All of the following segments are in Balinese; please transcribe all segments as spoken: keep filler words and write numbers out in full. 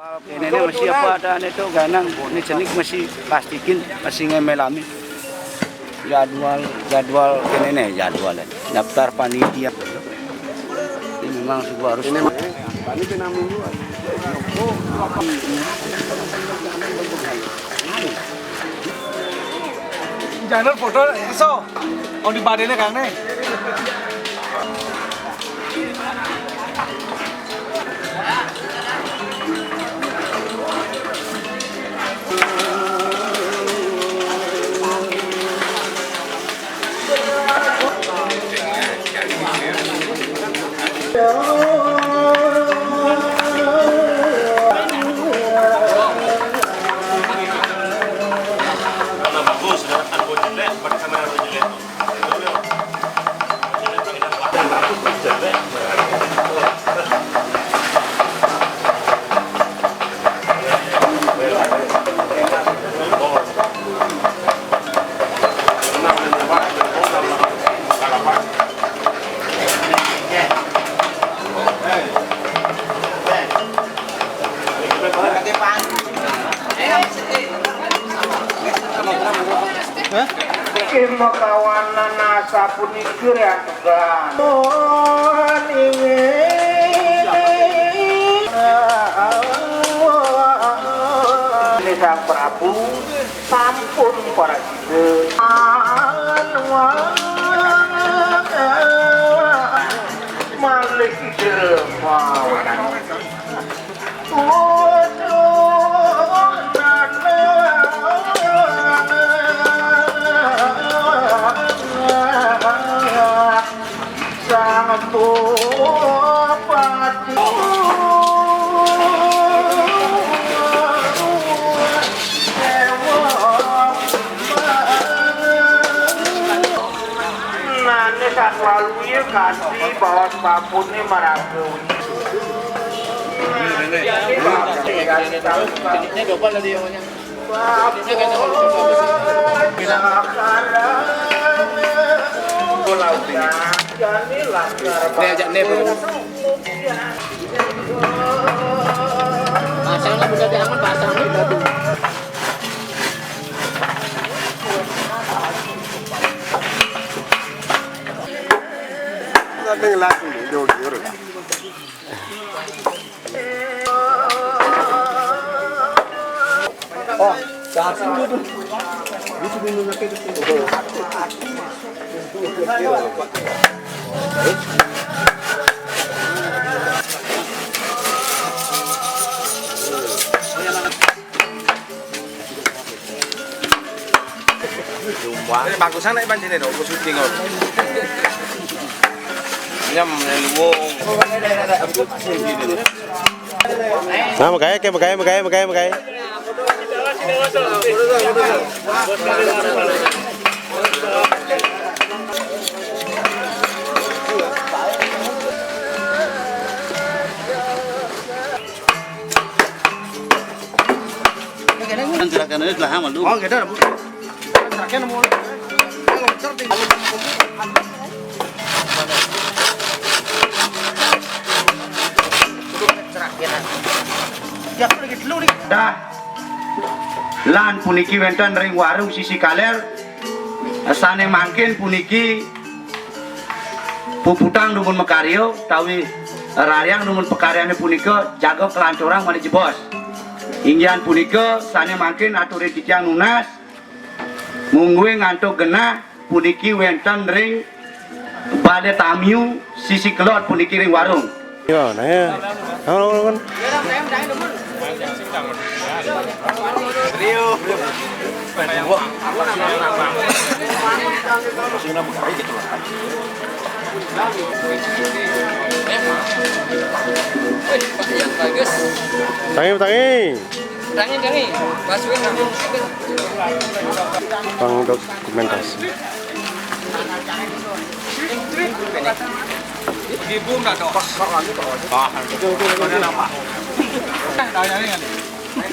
Kéné masih apa adané to, ganang, né cenik masih plastikin, masih ngemelami. Jadwal, jadwal kéné né, jadwal. Daftar panitia. Ini memang sudah harus. Ini panitia namun dua. Jangan foto, eso. Oh, di badannya, Kang, nih. Hah? Iki makawanan asa puniki riantukan. Ini Sang Prabu sampun para sida. Malih Ida mawanan. Sang Bupati. Nane satwaluya kasih bawas papune maraga. Ini double tadi yang punya. Ini ajak nih, Bro. Pasang lah, udah diaman, pasang udah tuh. Nanti ngelaku nih, jauh-jauh lah. Bagusan nek pancene to, aku syuting kok. Nyam luwung. Nah, megawe, ke, megawe, megawe, megawe, megawe. Kan gerakannya sebelah sama lu. Oh, gitu, Bu. Gerakan mau. Ya, aku lagi dulu nih. Dah. Lan puniki wénten ring warung sisi kaler. Sané mangkin puniki puputang dumun makarya, utawi rariyang dumun pakaryané punika jaga kalanturang malih jebos. Inggih punika sané mangkin aturin titiang nunas, mungguing antuk genah puniki wénten ring Balé Tamiu sisi kelod puniki ring warung. Iya, nah ya. Nah, nah, nah, nah. Tangi, tangi. Tangi, tangi. Masukin tangi. Pang dokumentasi. Ibu nggak dong.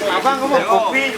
Abang, kamu kopi.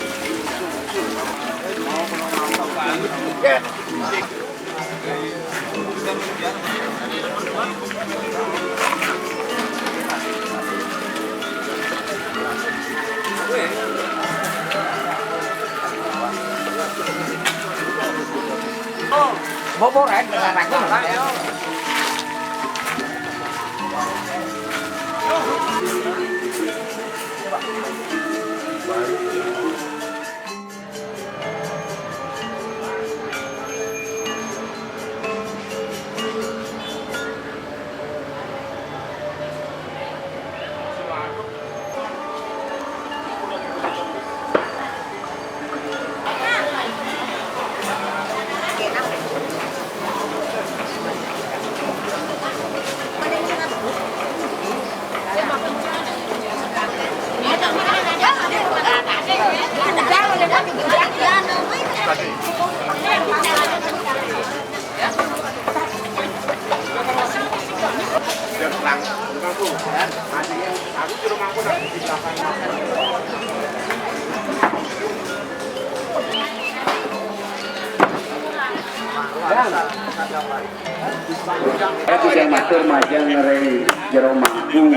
Aku jam matur majeng ring jero mangku,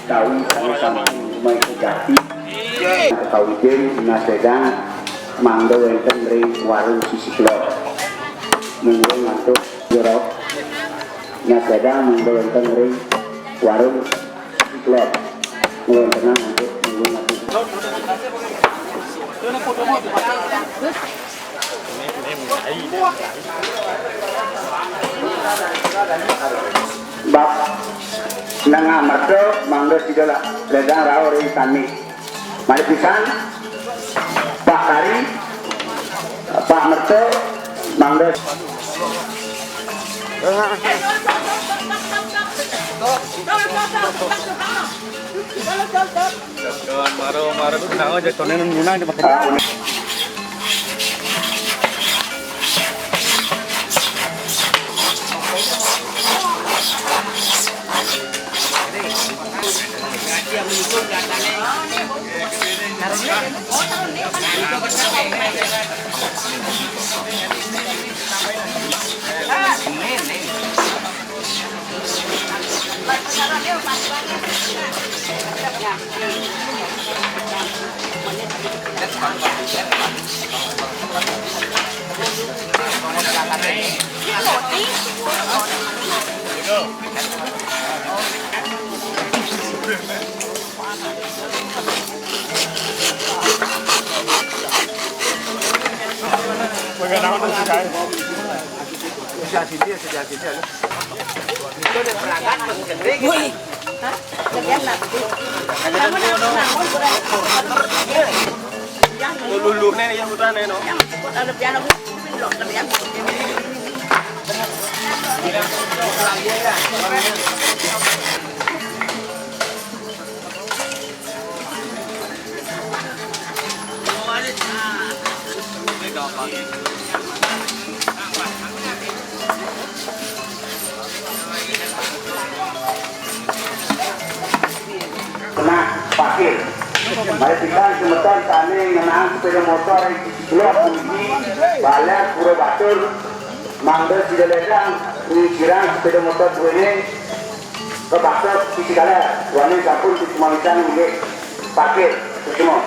tawi sami-sami rumah sejati. Kawidin nasedang mangda wenten ring warung sisi kelod. Mungguing antuk jero nasedang mangda wenten ring warung sisi kelod. Mungguing tenang antuk mungguing antuk. Bab nengah merta mangda sida la-, ledang rauh ring tani. Malih pisan, Pak Kari, Pak Merta, mangda. Mara, mara, ku kenal aja, tonen nunang aja pakai. Woi. Hah? Luluh ne, ya, putrane, no. Nah, parkir. Mari kita semeton sane ngenang sepeda motor ring sisi kelod puniki, Baler Pura Batur, mangda sida ledang nyingkirang sepeda motor duene, Ka baksa sisi kaler, duaning sampun sisi mawitan inggih parkir, suksma.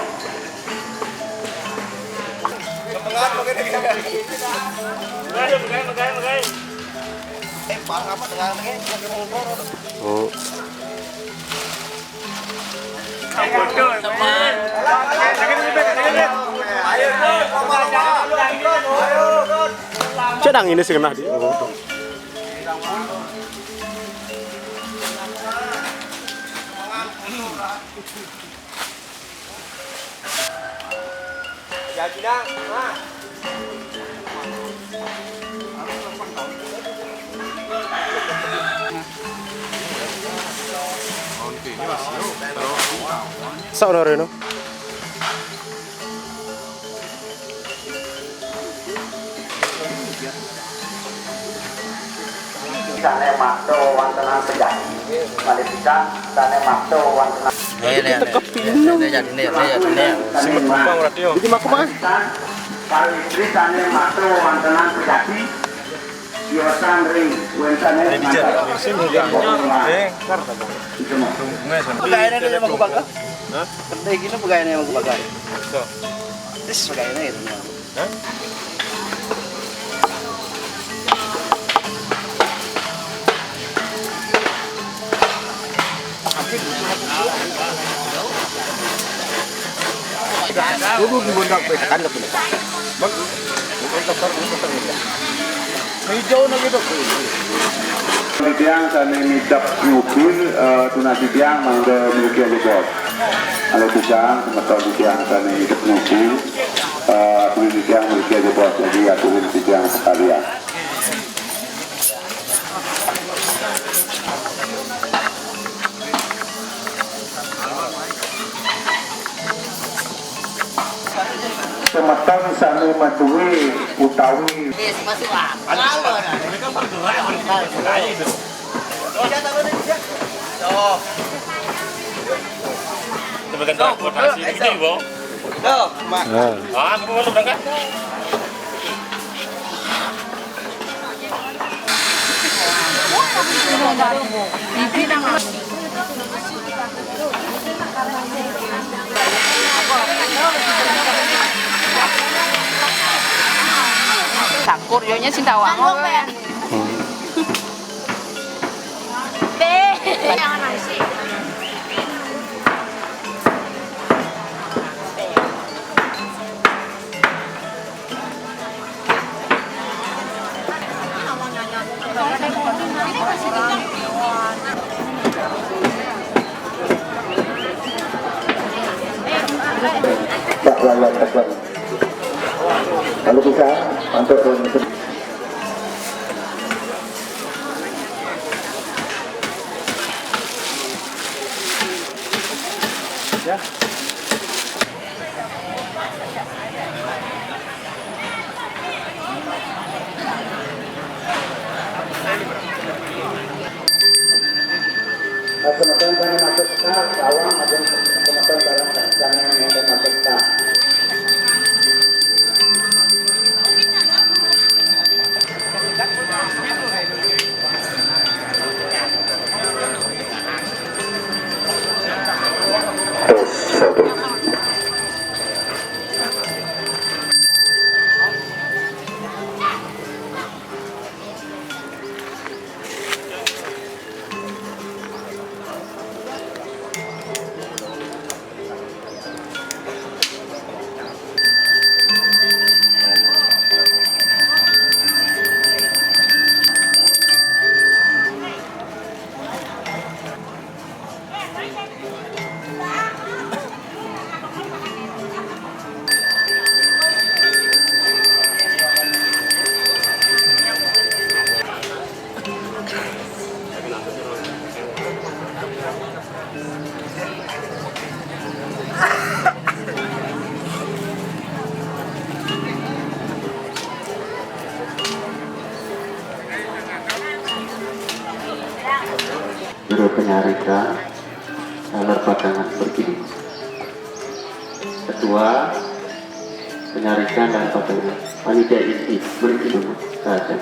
Oh. Cedang ini sih kena di. Oh. Saudara no. Sane makta wontenan sejati, malih pisan sane makta wontenan. Nih, nih, nih. Nih, nih, jadi nih, nih, jadi nih. Sing berkembang berarti, yo. Jadi, maku, Mas. Para istri sane makta wontenan sejati, yosan ring wentane. Sing juga. Eh, ntar, ntar, ntar. Pegawainya dia yang mau bakar. Hah? Kedai gini pegawainya yang mau bakar. So. Terus pegawainya itu. Hah? Dulu di Bondak, tekan ke sini. Hijau lagi tuh. Titiang sané nitep nyupir, eh, tunas titiang mangga mriki aja, Bos. Kalau bisa, semeton titiang sané nitep nyupir, eh, aturin titiang mriki aja, Bos. Jadi, aturin titiang sekalian. Semeton sané madué utawi Tebakan transportasi ini, Bos. Tuh, Mak. Ah, aku mau berangkat. Sakur, yonya sing tawang. Pak Wawan Teguh. Kalau bisa, untuk Teman-teman, kami masuk ke Karawang, ada teman-teman barang kami yang masuk ke Terus satu. Juru penyarita, taler patangan berkidung. Ketua penyarita dan patangan, panitia inti berkidung saja.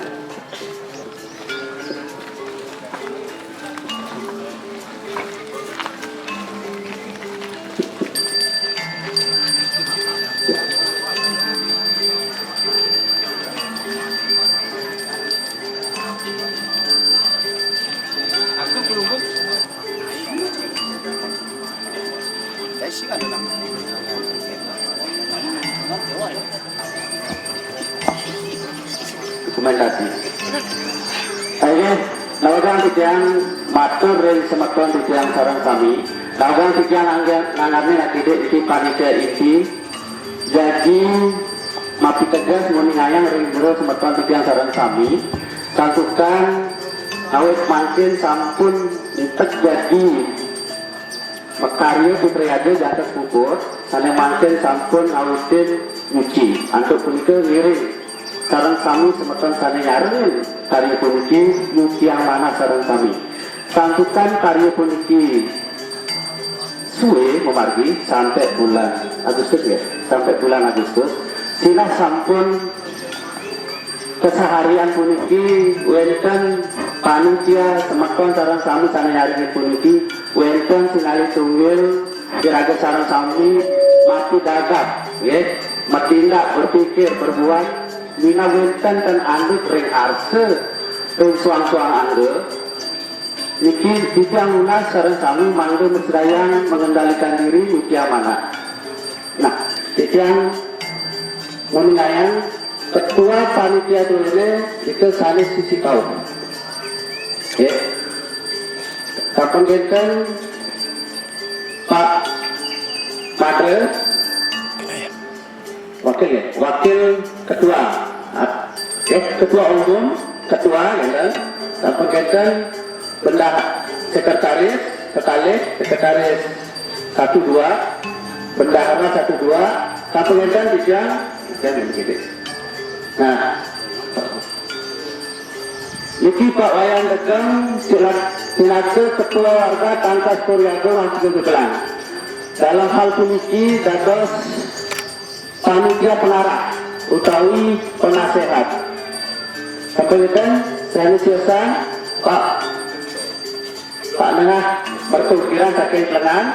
Langsung kelungkung. Saya sih kan bilang. Dokumentasi. Oke, nawegang titiang matur ring semeton titiang sareng sami. Nawegang titiang angga-, nganggane nak didik iki panitia inti. Jagi mapiteges nguningayang ring jero semeton titiang sareng sami. Santukan awit mangkin sampun niteg jagi makarya Putrajaya jangkep puput, sane mangkin sampun ngawitin nyuci. Antuk punika ngiring sareng sami semeton sane nyarengin karya puniki nyuciang manah sareng sami. Santukan karya puniki suwe mamargi sampai bulan Agustus ya, sampai bulan Agustus. Sinah sampun Keseharian puniki wenten panitia semeton sareng sami sane nyarengin puniki wenten sinalih tunggil iraga sareng sami mapidagab, nggih, matindak, berpikir, berbuat, minab wenten ten andut ring arsa ring suang-suang angga. Niki titiang nunas sareng sami mangda masrayang mengendalikan diri, nyuciang manah. Nah, Titiang meningayang ketua panitia duene itu sanes sisi kaum. Nggih. Sampun kinten Pak Made, wakil ya, wakil ketua. Nggih, ketua umum, ketua ya kan. Sampun kinten bendahara, sekretaris, kekalih, sekretaris satu dua, bendahara satu dua, sampun kinten titiang, titiang ini gitu. Nah, niki Pak Wayan Degeng, silak-, sinaku ketua warga Tangkas Puriagung Langsung Gegelang. Dalam hal puniki dados panitia pengarah utawi penasehat. Sampun kinten, sanes sirsan, Pak, Pak Nengah Mertu Kirang saking Klengan,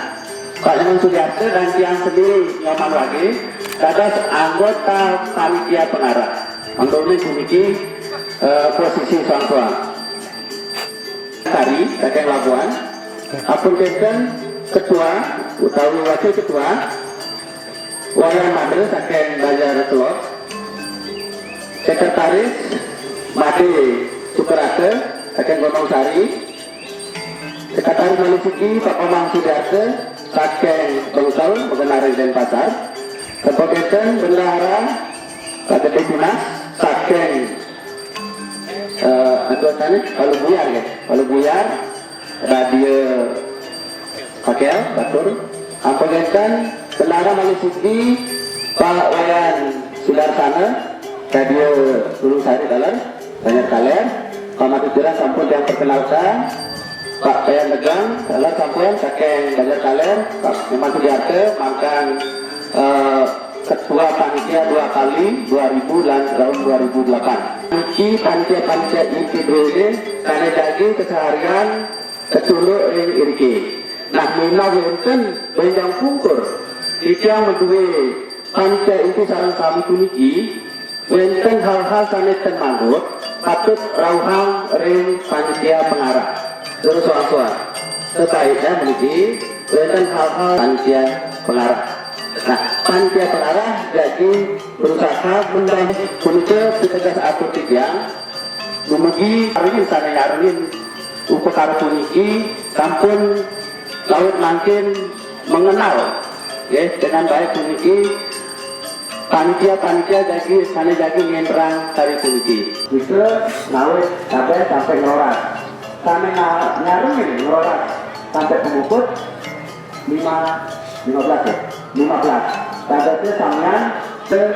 Pak Nyoman Sugiarto dan tiang sendiri Nyoman Wage dados anggota panitia pengarah. Mangke puniki, eh, posisi soang-soang. Sari saking Labuan, sampun kinten ketua utawi wakil ketua, Wayan Made saking Banjar Kelod, sekretaris Made Sukerata saking Gunung Sari, sekretaris malih siki Pak Komang Sugiarto saking Bengkel, Begenaring Denpasar, sampun kinten bendahara Pak Gede Tunas saking, eh, anggotane Palu Buyar ya, Palu Buyar, Radio Pakel, batur. Sampun kinten, bendahara malih siki Pak Wayan Sudarsana, Radio Gunung Sari taler, Banjar Kaler. Pak Made Kirang sampun tiang perkenalkan, Pak Wayan Degeng taler sampun saking Banjar Kaler, Pak Nyoman Sugiarto mangkin, eh, ketua panitia dua kali, dua ribu dan tahun dua ribu delapan. Niki panitia-panitia inti duene sane jagi keseharian keculuk ring iriki. Nah, menawi wenten benjang pungkur titiang madue panitia inti sareng sami puniki, wenten hal-hal sane ten manggut patut rauhang ring panitia pengarah. Terus soang-soang. Sebaiknya puniki wenten hal-hal panitia pengarah. Nah, panitia pengarah jagi berusaha mendam punika piteges atur titiang, dumugi aruhin sane nyarengin upakara puniki sampun laut mangkin mengenal, nggih, dengan baik puniki panitia-panitia jagi sane jagi ngenterang sari puniki. Kita nawit kabeh sampai ngelorak. Sane na-, nyarengin ngelorak sampai pemuput lima, lima belas ya? Lima belas. Dadosnya sampeyan, eh,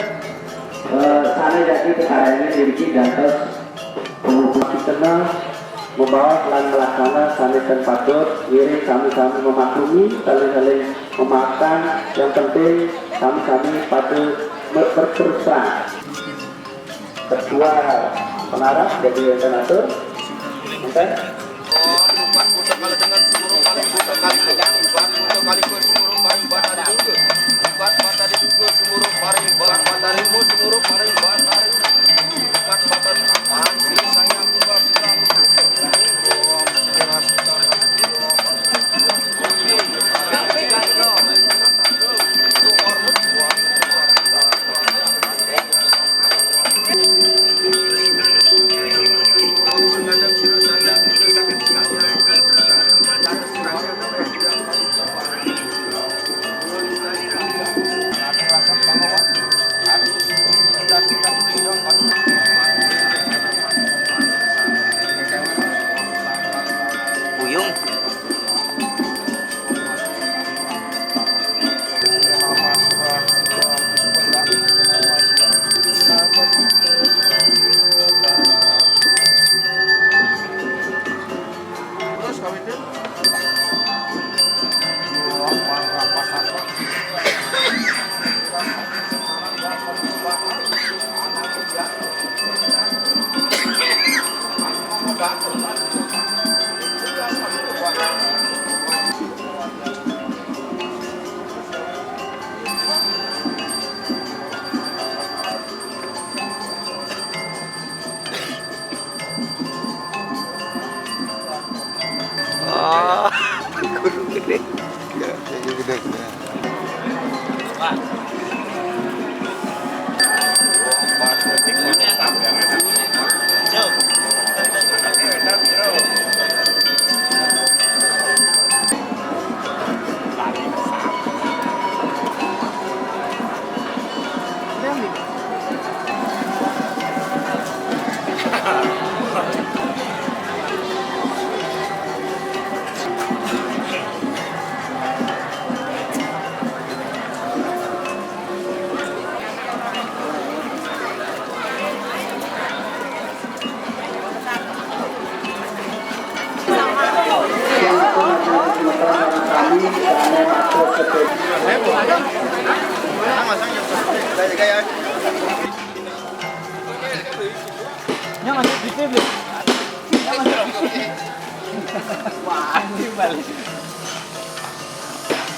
sane jagi kekaryannya niriki gantos pemuput. Kita membawa lan melaksana sane ten patut, ngiring sami-sami memaklumi, saling-saling memaafkan, yang penting sami-sami pada ber-, berterus terang. Ketua pengarah jadi senator, enten.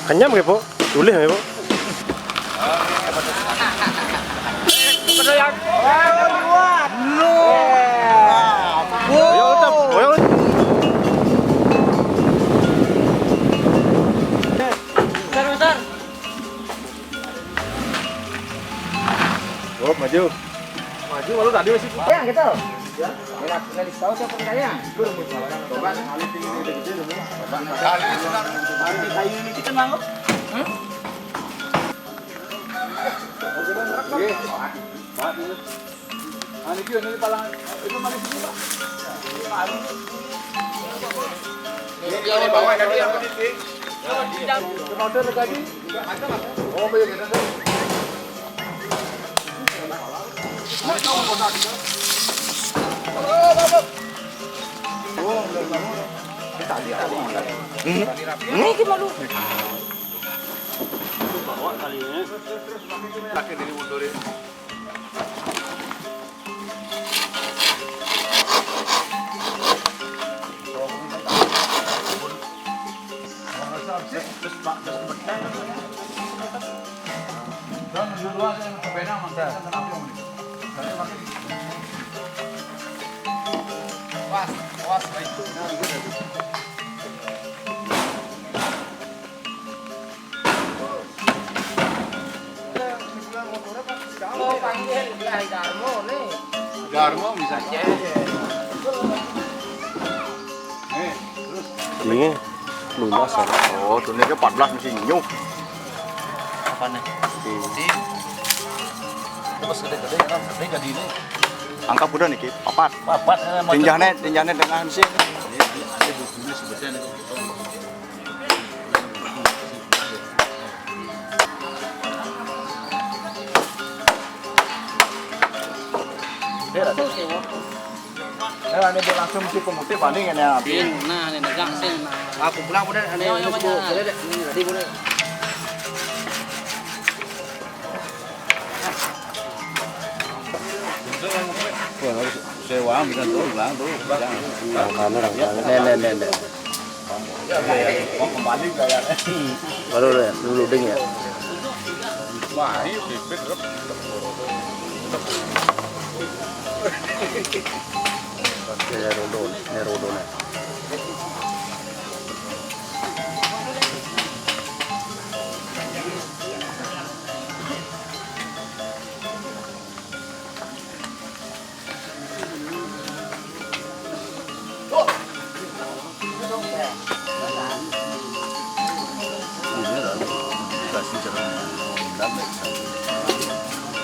Kenyam nggih, Bu? Ulih nggih, Bu? Ayo, ucap. Ayo. Bentar, bentar. Oh, maju. Maju, malu tadi masih. Ya, gitu. Ya. Enak, enak ditahu siapa percaya. Coba. Kali ini sudah. Hari ini kita mau. Hmm? Iya. Pak, Pak, iya. Nah, ini dia, ini palang. Ini mari sini, Pak. Ini mari. Ini dia, bawa tadi apa di sini? Kenapa lagi? Oh, iya, kita tuh. Ini gimana lu? Bawa kali ini. Lagi ini mundurin. Pas, pas, baik. Darmo bisa. Nih, terus. Ini lunas ya. Oh, dunia ke empat belas masih nyuk. Apa nih? Terus gede-gede ya, kan? Gede jadi ini. Angkap udah nih, Ki. Papat. Papat, eh, macam tinjahnya, tinjahnya dengan sih. Ini, ini, ini sebetulnya nih. Dia ada. Eh, ini dia langsung si pemutih paling ini ya. Iya, nah, ini negak sih, nah. Aku pulang udah, ada yang masuk. Ada, ada. Ini tadi udah. Wah, sewa bisa tuh, pulang tuh. Nah, kan orang, kan. Nih, nih, nih, nih. Mau kembali gaya. Baru deh, dulu ding ya. Wah, ini pipit, Rep. Ini rodo, ini rodo nih.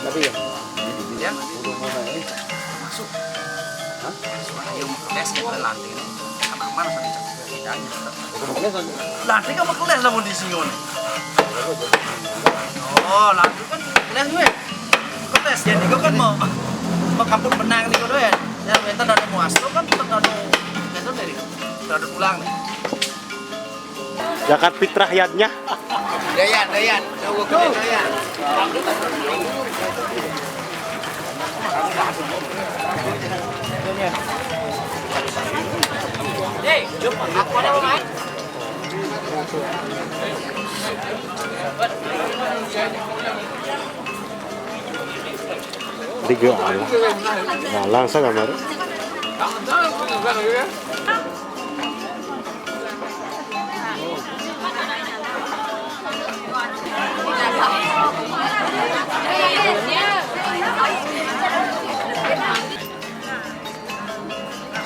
Tapi ya, ya. Udah mulai. Masuk. Hah? Suara yang mengeles kayak lantai ini. Tanaman sampai cakep bedanya. Lantai kan mengeles lah mau di sini. Oh, lantai kan mengeles gue. Mengeles jadi gue kan mau mau kampung benang nih gue ya. Ya, kita udah mau astro kan, kita udah mau, kita dari, kita udah pulang nih. Zakat fitrah yadnya. Dayan, Dayan. Dayan. Hei, jumpa. Aku ada orang lain. Tiga anak. Nah, langsung kamar.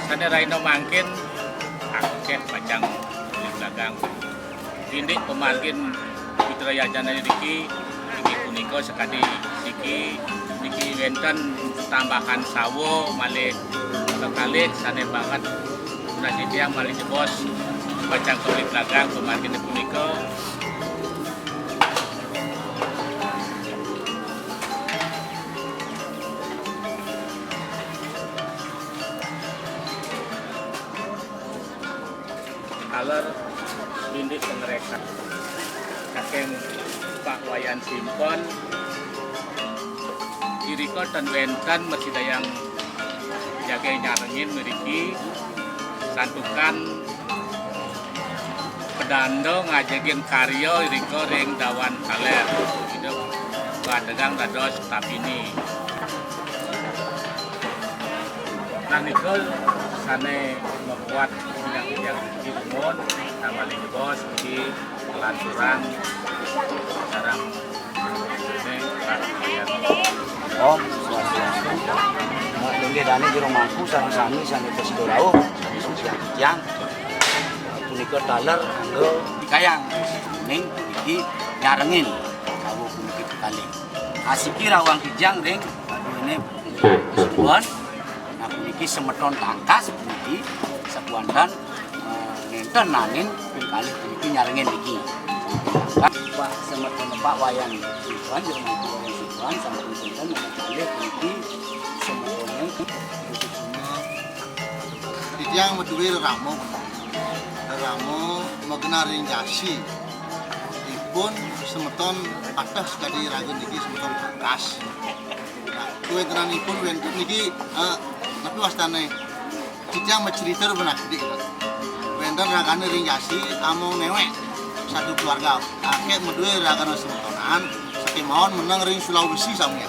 Sane raina mangkin, akeh pacang dagang. Indik pamargin Putra Yajana niki, inggih punika sakadi siki niki wenten tambahan sawa malih kekalih sane banget punasi tiang malih jebos pacang kebeli dagang pamargin punika. Taler indik pangreksan. Ring Pak Wayan Simpon, irika ten wenten masidayang jagi nyarengin mriki, santukan pedanda ngajegin karya irika ring Dawan Kaler. Ida kategang dados tapini. Nah, nika sane mabuat tiang-tiang niki dumun, nah, malih jebos niki lanturang sareng Om Swastiastu. Nah, inggih dane jero mangku sareng sami sane prasida rauh, sami suciang titiang. Punika taler angga pikayang ning puniki nyarengin kawula puniki kekalih. Asiki rawuh titiang ring duene Sibuan. Nah, puniki semeton tangkas puniki sapuanten, eh, nenten nanin ping kalih puniki nyarengin niki. Pak semeton Pak Wayan Sibuan, Jero Mangku Wayan Sibuan, sampun sinten nenten kalih puniki semetone. Titiang maduwe rerama, rerama magenah ring jasi. Ipun semeton pateh sakadi raga niki semeton tangkas. Nah, kawentenanipun wenten niki, eh, napi wastane? Titiang macerita benak dik. Wenten ragane ring jasi, among newek satu keluarga. Akeh maduwe ragane semetonan, sakemawon meneng ring Sulawesi sami.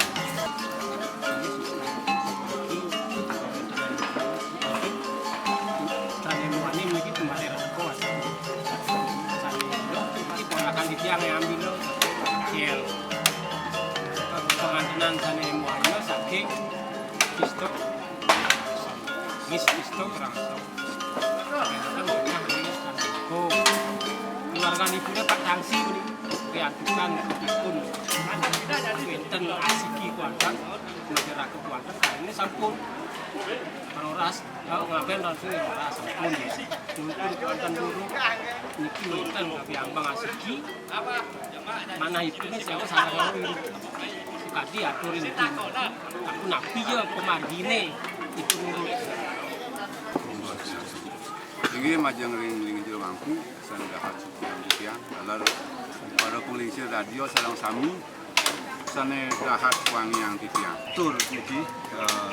Sane muani mriki kembali rokok. Sane iki ponakan titiang yang ambil lo. Kecil. Pengantenan sane muani saking Kristo. Miss Kristo Kerangso. Keluarga nipune Pak Tangsi ini. Riantukan ipun. Wenten asiki kuantan. Masyarakat kuantan. Ini sampun. Roras, kalau ngaben langsung ya roras, sampun ya. Nungkun kuantan dulu. Niki wenten kapiambang asiki. Manahipun sewa sareng lalu. Kadi atur niki. Aku napi ya pemargine itu nurut. Inggih majeng ring ring jero mangku, sane dahat titiang, taler para panglingsir radio sareng sami, sane dahat wangiang titiang. Tur niki, eh,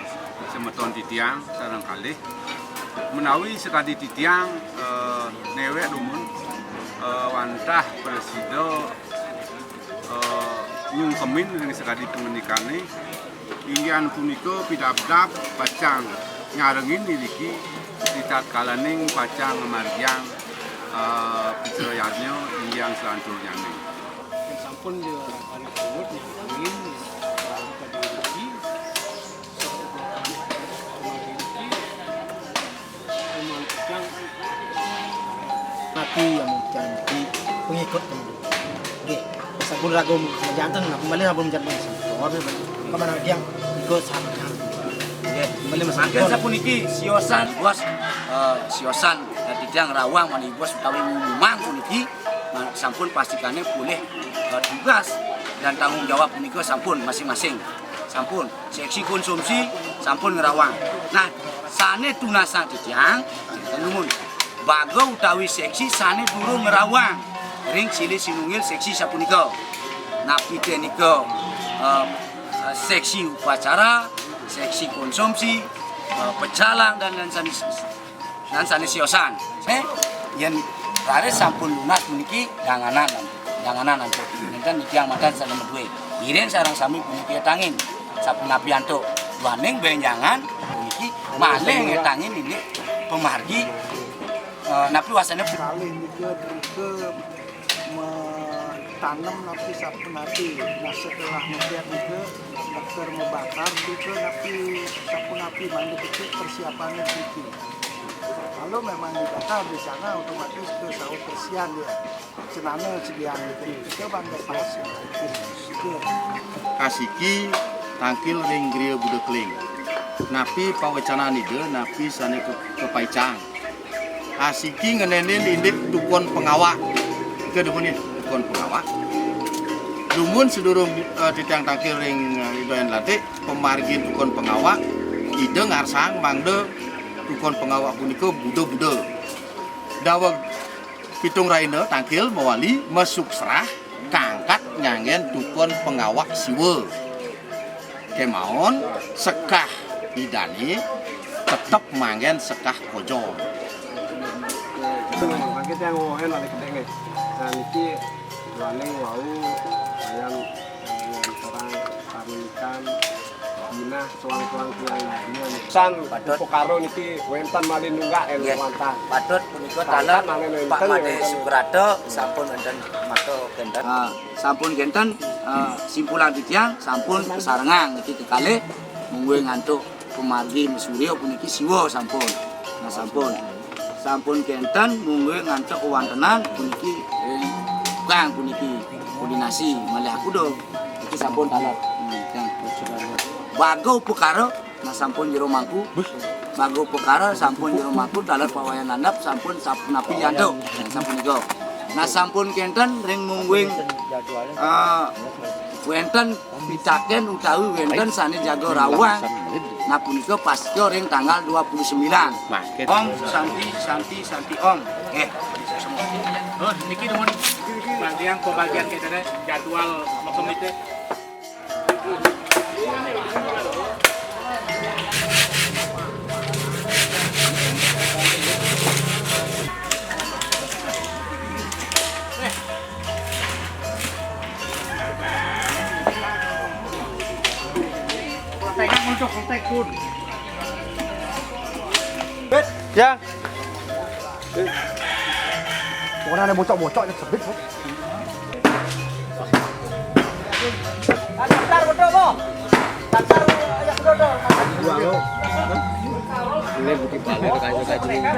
semeton titiang sareng kalih. Menawi sakadi titiang, eh, newek dumun, eh, wantah prasida, eh, nyungkemin ring sakadi pangandikane, inggih punika pidabdab pacang nyarengin iriki ritatkalaning pacang ngamargiang, eh, pitrayadnya inggih salanturnyaning. Sampun dia anak pungut nyarengin, eh, tadi iriki, Mati yang menjadi pengikut teman. Nggih. Sampun ragu janten, nah, kembali sampun menjadi pengikut. Kemana dia? Ikut sama. Nggih. Kembali mas. Mangkin sampun iki siosan, Bos. Eh, siosan, eh, titiang rawuh mani Bos utawi ngumumang puniki, nah, sampun pastikane polih, eh, tugas dan tanggung jawab punika sampun masing-masing. Sampun. Seksi konsumsi sampun ngrawang. Nah, sane tunasang titiang, sinten dumun? Baga utawi seksi sane durung ngrawang ring silih sinunggil seksi sapunika. Napi te nika, eh, seksi upacara, seksi konsumsi, eh, pecalang dan lain sane. Nan sane siosan. Eh, yen raris sampun lunas puniki danganan, danganan ampun. Nenten titiang manten sane maduwe. Iring sareng sami puniki etangin. Sapunapi antuk duaning benjangan puniki malih ngetangin indik pemargi, eh, napi wasane kalih nika drika metanem napi sapunapi. Nah, setelah mepet nika, bakar mebakar drika napi sapunapi mangda becik persiapannya driki. Kalau memang dibakar di sana, otomatis ke sawah bersihan dia. Cenana sediaan itu. Kita bangga pas. Asiki tangkil ring griya Buda Keling. Napi pawecanan Ida, napi sane ke-, kapaicang. Asiki ngenenin indik tukon pengawak. Ika dumun ya, tukon pengawak. Dumun sedurung, eh, titiang tangkil ring, eh, Ida Yang Lantik, pemargi tukon pengawak, Ida ngarsang mangda tukon pengawak punika Buda-Buda. Daweg pitung rahina tangkil mawali, masuk serah, Kangkat nganggén dukun pangawak Siwa. Kémaon sekah idané tetep manggén sekah kojong. Mangké tiang wohén oleh gedéngé. Nah, niki duaning wau, ayan, ayan terang parunikan Dina soang-soang tiang dina. San Patut. Upakara niki wénten malih nunggak, eh, Nggih. Wantah. Patut punika Wantah taler malih wénten, Pak Made wénten. Sukrata sampun wénten mata kénten. Ah, sampun kénten, eh, simpulan titiang sampun kasarengang niki kekalih mungguing antuk pamargi masurya puniki Siwa sampun. Nah, sampun. Sampun kénten mungguing antuk wéntenan puniki ring tukang puniki koordinasi malih aku do. Niki sampun taler. Hmm, ya. Baga upakara, nah, sampun jero mangku. Baga upakara sampun jero mangku, taler Pak Wayan Landep sampun sap-, napi yanto. Nah, sampun nika. Nah, sampun kénten ring mungguing, eh, wénten pitakén utawi wénten sané jaga rawuh. Nah, punika pastika ring tanggal dua puluh sembilan. Om Santi, Santi, Santi Om. Eh, oh, niki nuwun. Bagian pembagian kita jadwal makomite. Ya. Pokoknya ada bocok-bocok yang sebit. Daftar betul, Bo. Daftar yang betul, tuh. Dua lo. Ini bukti balik kayu kayu.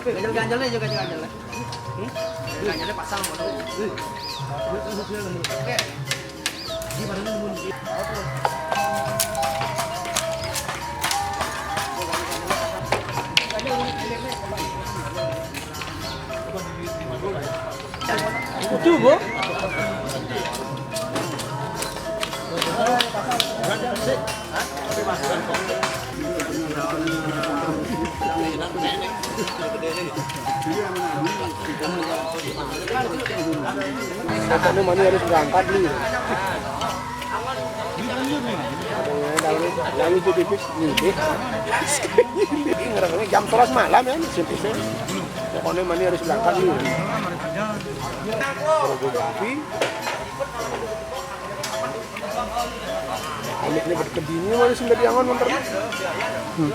Ganjel-ganjelnya juga, ganjel-ganjelnya. Hmm? Ganjelnya pasang, Bang. Oke. Itu, Bu. Pokoknya mani harus berangkat nih. Lalu, lalu itu tipis nih. Ini ngerangkanya jam sebelas malam ya, simpel sih. Pokoknya mani harus berangkat nih. Kalau gue ganti, Amit ini pada kedini wali sing dadi angon montor. Hmm.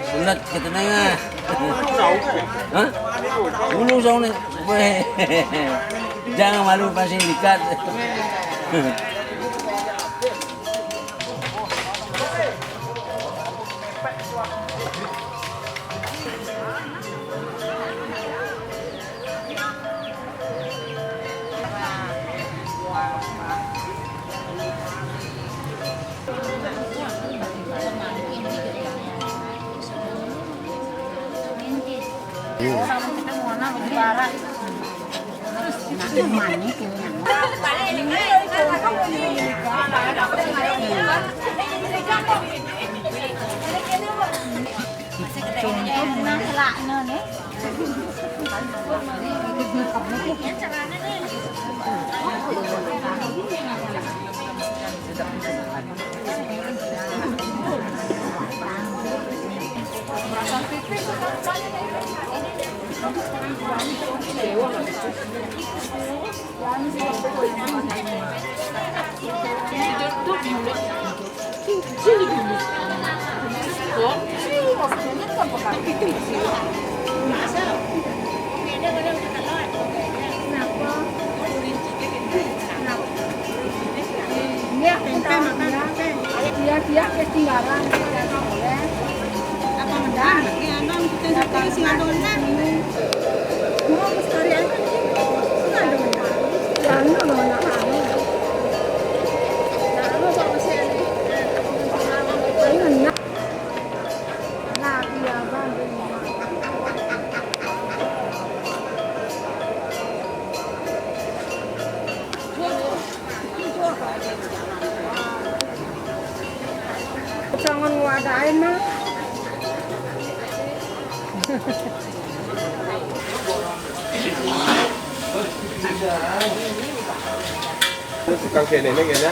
Bulat kita nengah. Hah? Bulu soalnya. Weh. Jangan malu, masih dekat. Iya, tempe makan, tempe. Iya, iya, ke Simbarang, ke Simbarang. Apa menang? Iya, nang kita satu sing ada menang. Mau bestari apa nih? Sing ada menang. Ya, lu mau menang apa? Nah, lu kok masih ada? Paling menang. Nah, iya, Bang. Jangan ngadain mah. Tukang kene ini kene.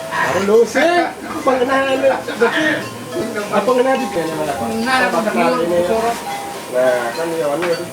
Baru lu sih pengenal, berarti apa pengenal di kene mana? Pengenal, apa pengenal ini? Nah, kan ya, anu itu.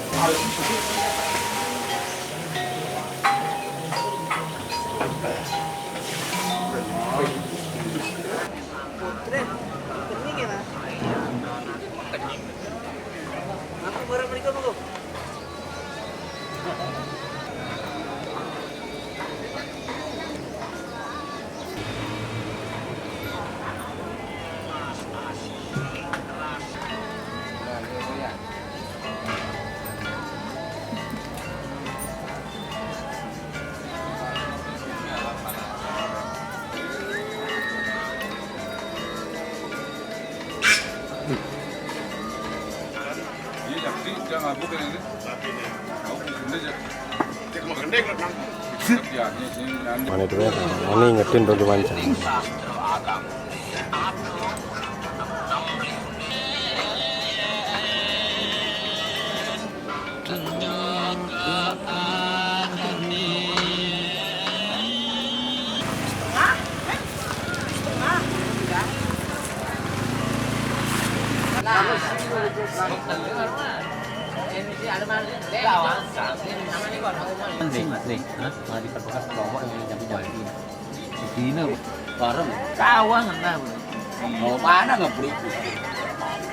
Mana itu ya? Ini ingetin dulu wawancara. Nih, nih, hah? Malah diperbekas kelompok yang jampi-jampi. Dina bareng. Kawan, nah, bro. Mau mana ngebeli?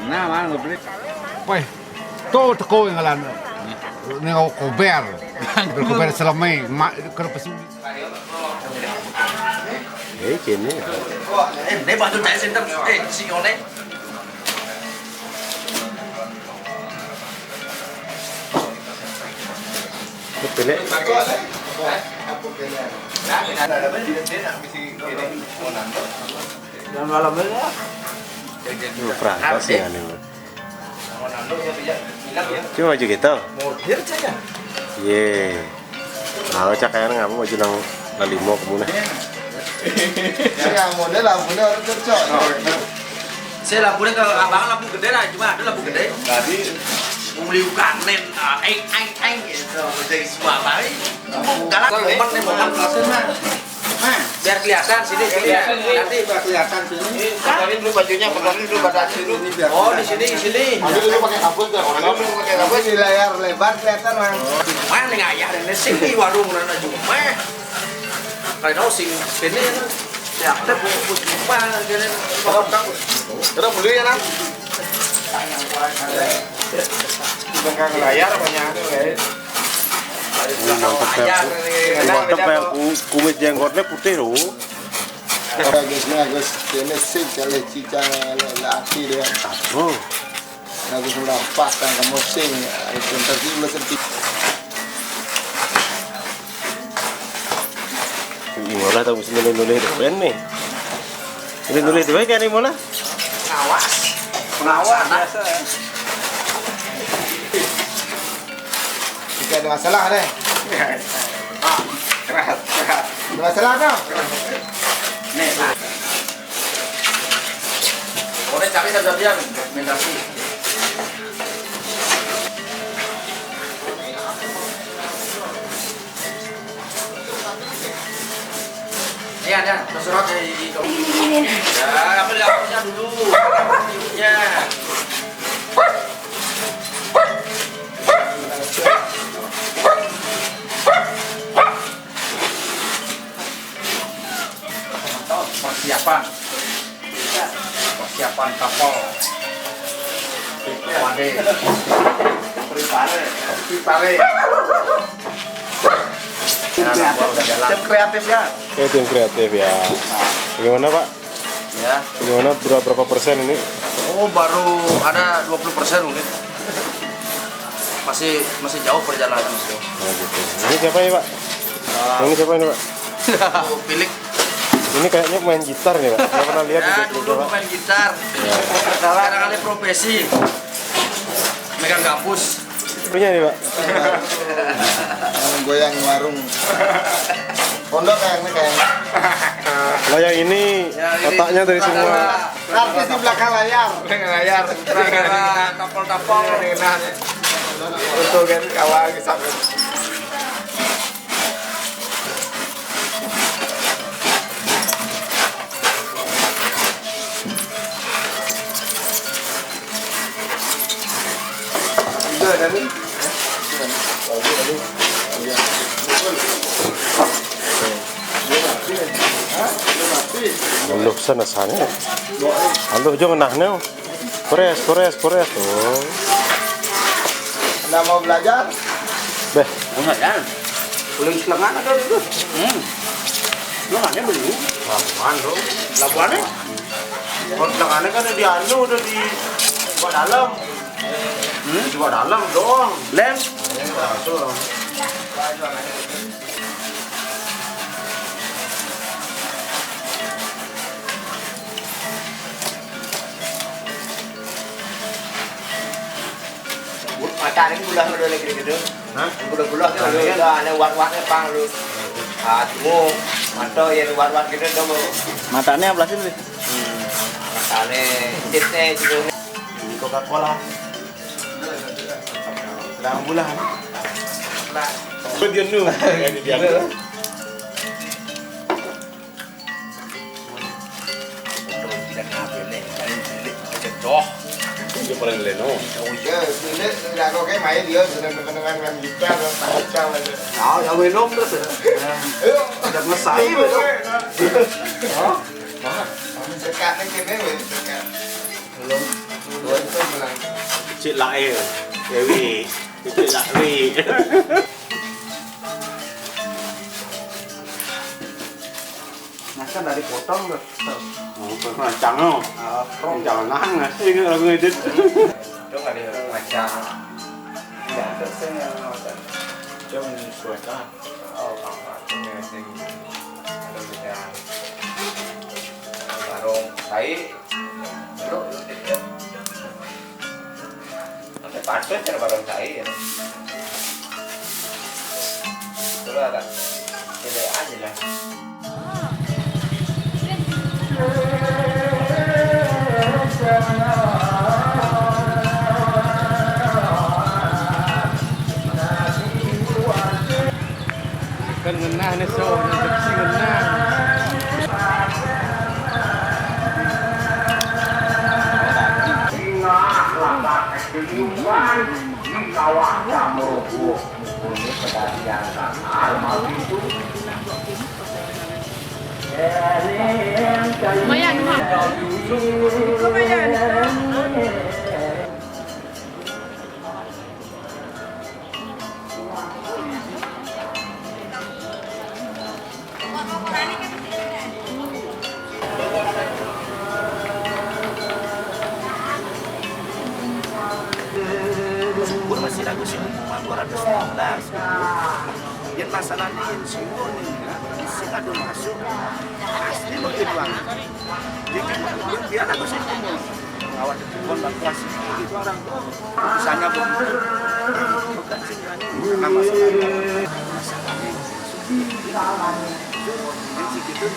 Nah, mana ngebeli? Weh, tuh teko yang ngalan. Ini kober. Kober seleme, mak, kena pesu. Eh, kene. Eh, dia bantu saya senter. Eh, si Yone. Betul, ya? Dan malam ini ya. Lu perangkat sih, aneh lu. Cuma baju gitu. Model saja. Ye. Nah, cak kayak ngapa baju nang lalimo kamu nah. Saya model lampunya orang cocok. Saya lampunya ke abang lampu gede lah, cuma ada lampu gede. Tadi beli ukanen, ah, eng, eng, eng, gitu. Jadi semua kali. Galak, momen nih, momen. Biar kelihatan sini, sini. Nanti biar kelihatan sini. Kotorin dulu bajunya, kotorin dulu badan dulu. Oh, di sini, di sini. Ambil dulu pakai kabut, ya, orang. Ambil dulu pakai kabut. Di layar lebar kelihatan, Bang. Mana nih ayah dan sing di warung mana cuma. Kalau tahu sing sini, ya, ada bungkus apa, gini. Terus, terus beli ya, Nang? Di belakang layar banyak, guys. Ini mantep ya. Mantep ya, ku-, kumis jenggotnya putih loh. Bagus, bagus. Ini sing, kalau cicang, laki dia. Oh. Bagus, udah pas, kan, kamu sing. Itu ntar dulu sedih. Ini orang tahu sini nulis-nulis doang nih. Nulis-nulis doang kan ini malah. Pengawas. Pengawas biasa. Jika ada masalah deh. Keras, keras. Ada masalah dong. Nih, Pak. Boleh cari dan jadian, rekomendasi. Ya, ya, terserah di, di, ya, ambil dapurnya dulu. Dapurnya. Persiapan. Persiapan kapal. Waduh. Prepare. Prepare. Tim kreatif ya. Tim kreatif ya. Eh, tim kreatif ya. Gimana, Pak? Ya. Gimana, berapa, berapa persen ini? Oh, baru ada dua puluh persen mungkin. Masih, masih jauh perjalanan, masih jauh. Oh, gitu. Ini siapa ya, Pak? Ah. Ini siapa ini, Pak? Pilik. Ini kayaknya main gitar nih, Pak. Saya pernah lihat di, ya, dulu main gitar. Ya. Sekarang alih profesi. Megang gambus. Punya nih, Pak. Goyang warung. Pondok kayaknya, kayaknya. Lah, yang ini, ya, ini otaknya dari semua. Artis di belakang layar. Belakang layar. Tapol-tapol. Untung kan kawan sampai. Aluh, sana, sana. Aluh, jangan nah, no. Kores, kores, kores. Oh. Anda mau belajar? Beh. Mau belajar? Ulun selengan ada itu. Hmm. Selengannya dulu. Labuhan, bro. Labuhannya? Kalau selengannya kan di anu, udah di bawah dalam. Hmm? Di bawah dalam doang. Lem? Iya, tuh. Mata ni gula dulu lagi gitu. Hah? Gula-gula tu lu, ada wat-watnya pang lu. Ah, tunggu. Mata yang wat-wat gitu tu. Matanya apa sih, Bli? Hmm. Matanya, citnya gitu. Ini Coca-Cola. Dalam gula. Lah. Apa dia nu? Yang dia. Untung tidak ngambil nih, paling bilik kecedoh. Iya, paling leno. Oh iya, bilik nggak kok kayak main dia, seneng-senengan main gitar, main gitar aja. Nah, ya minum terus ya. Ayo. Udah ngesai, minum. Hah? Wah, sekat nih, kene, weh, sekat. Belum. Belum, belum, belum. Kecil lah, eh. Dewi. Kecil lah, Dewi. Nah, kan dari potong tuh. Oh, pas macang, oh. Ah, prong. Jangan nang, nasi ini lagu edit. Itu nggak ada macang. Iya, terus saya nggak macang. Cuma suaka. Oh, apa? Ini sing. Ada beda. Warung tai. Lu, lu, sampai patut cara barang saya. Itulah, Kak. Tidak aja lah. Kan ngenah ni, so, ngenah. Ingatlah, Pak, kehidupan di kawah Camerupuh. Ini kejadian kan almarhum itu. Lumayan, Mak. Lumayan. Syukur masih lagu sih, cuma dua ratus lima belas. Yang masalahnya yang singgung ini, ya, isi kado masuk, pasti mau dibuang. Jadi, dia lagu sih, ngawat di kebun, dan plastik gitu orang. Misalnya begitu, bukan sih, nama sekali. Masalahnya, yang segitu,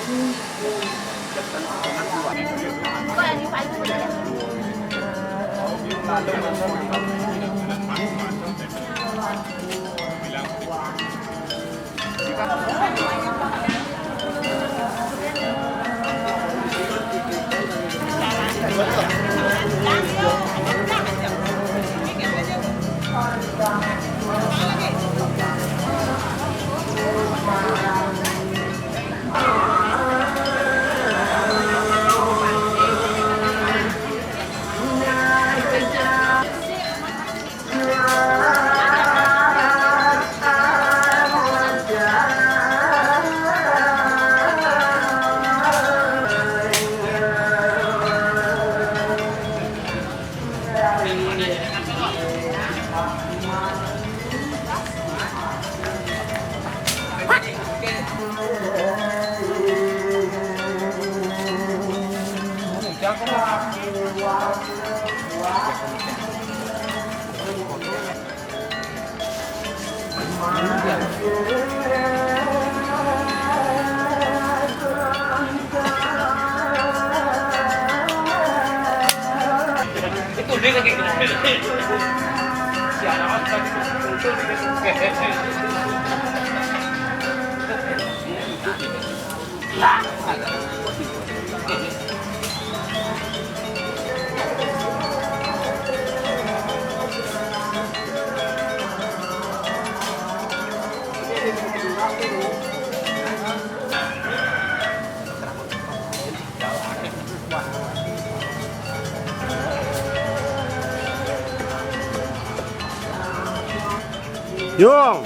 Yong.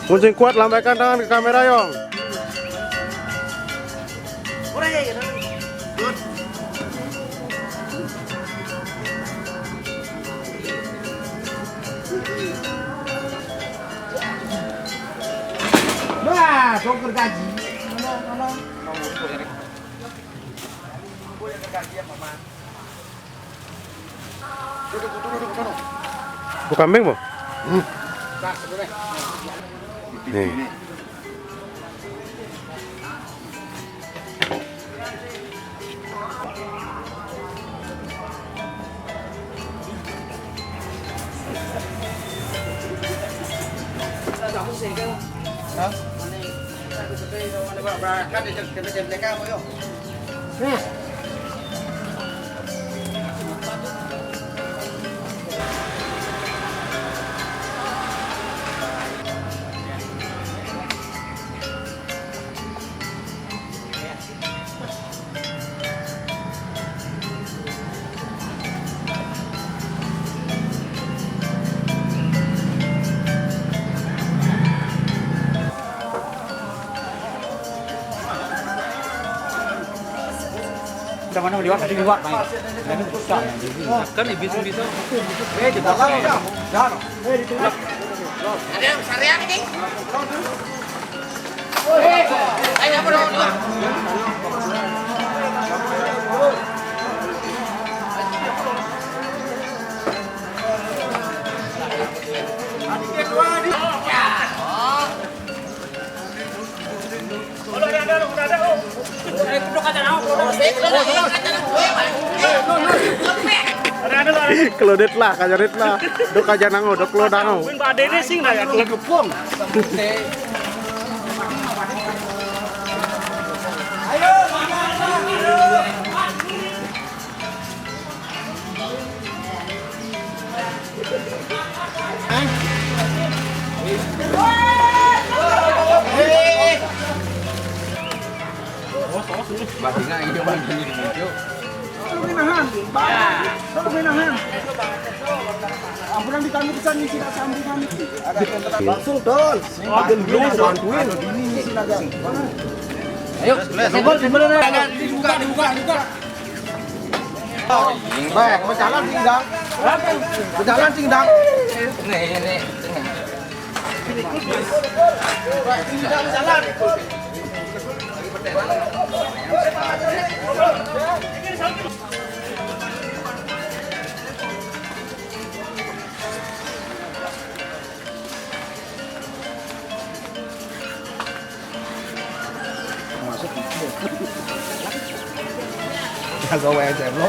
Mun sing kuat lambaikan tangan ke kamera, Yong. Wah, songkur gaji. Bukan beng, Bu? Hmm. Nih. Udah mana liwat tadi liwat, Mai. Jangan susah. Kan ibis bisa. Eh, di dalam. Jangan. Eh, di tengah. Ada yang sarian, King? Kalau det lah, kayak det lah. Dok aja nango, dok lo nango. Main badene sing dah ya. Lagi puang. Batingan ini, Bang, ini lucu. Lu menahan, Bang. Lu menahan. Ampunan di kami bisa ngisi nak sambungan itu. Ada yang langsung, Don. Ini bantuin. Ini ngisi lagi. Ayo, senggol, senggol, dibuka, dibuka, dibuka. Baik, berjalan sing, Dang. Berjalan sing, Dang. Nih, ini. Berjalan. Masuk. Jago W S M lo.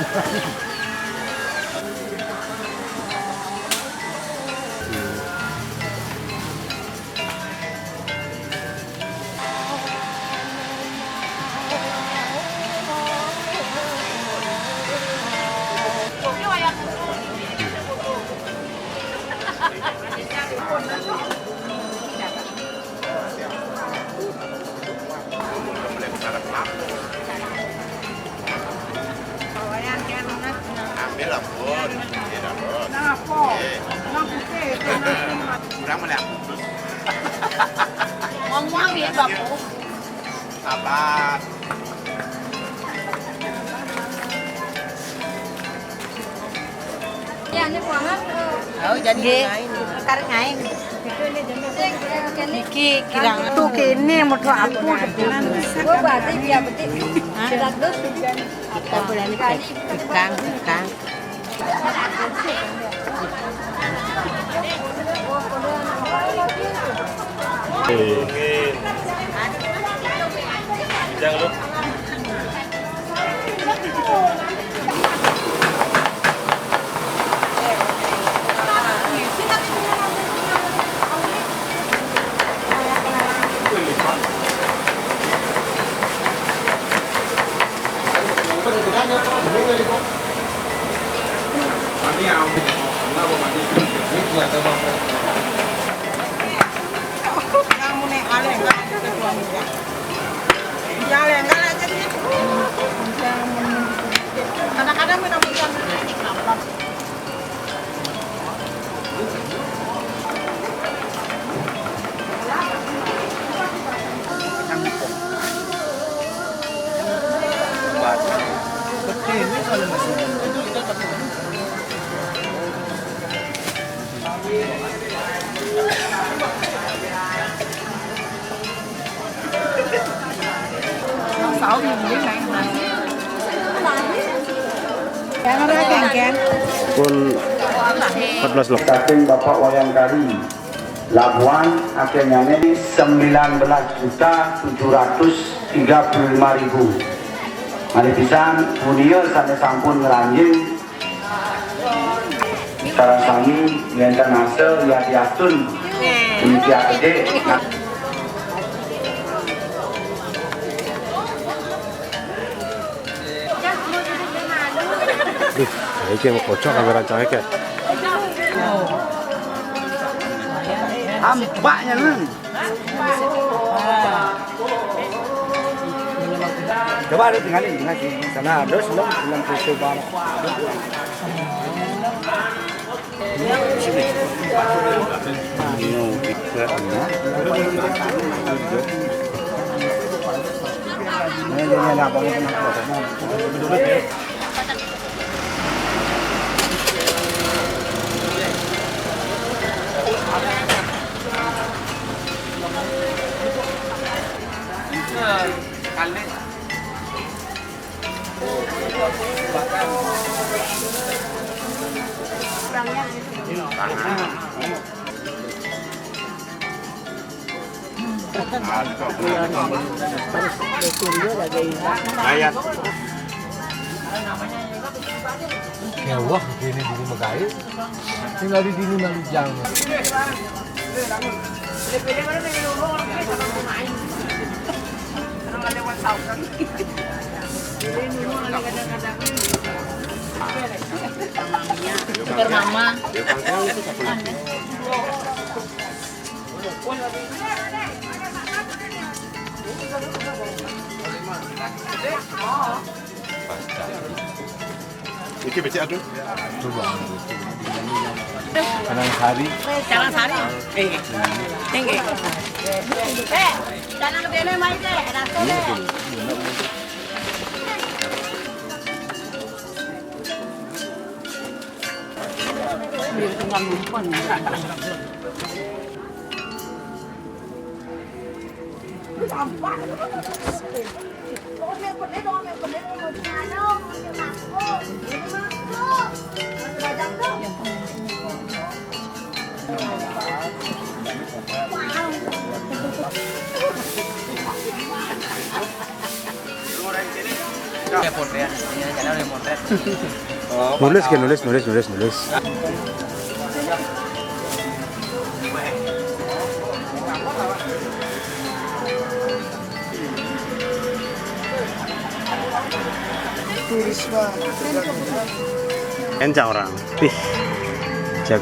Muang-muang ya, Bang. Sabar. Ya, ini buangan. Oh, jadi nggih, ngain. Sekarang ngain. Niki kirang. Tuh kene motor aku. Gua berarti dia betik. Hah? Seratus. Kita bulan ini. Kang, kang. Kadang-kadang minum hujan. Pun empat belas loh. Saking Bapak Wayang Kari Labuan, akhirnya ini sembilan belas juta tujuh ratus tiga puluh lima ribu. Malih pisan, punia sané sampun ngranjing. Sareng sami ngénten asa ya diastun. Puniki akedé. Duh, iki mau kocok kamera cangké. Ampaknya lu. Coba ada tinggalin, tinggal sini. Sana ada sebelum, sebelum pintu bar. Ini kita, ini. Ini, ini, ini, abang itu nak apa? Ayat. Ya wah, ini dulu megai. Tinggal di sini malu jangan. Super mama. Iki becik, aduh. Coba. Canang sari. Canang sari. Inggih. Inggih. Eh, canang gedene mai teh, rasa teh. Ini tinggal numpang. Nulis ke, nulis, nulis, nulis, nulis. Encak orang. Pih. Jag.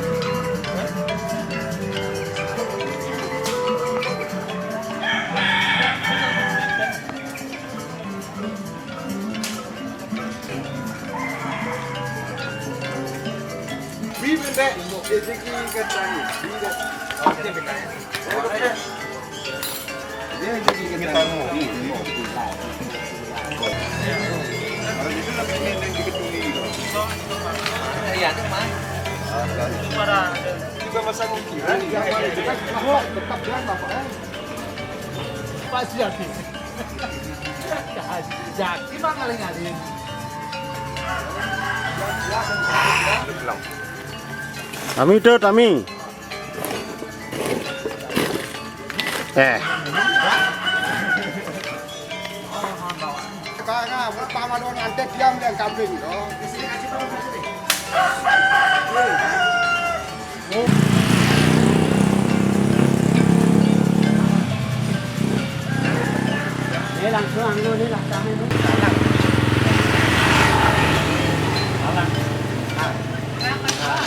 Iya, itu mah. Juga masa mungkin. Yang paling dekat, tetap dia bapaknya. Pasti habis. Jadi mah ngaling-ngaling. Tami tuh, Tami. Eh. Sekarang, Pak Madon, nanti diam yang kambing, loh. Ini langsung anu, ini langsung anu. Salah. Salah. Ah. Ah.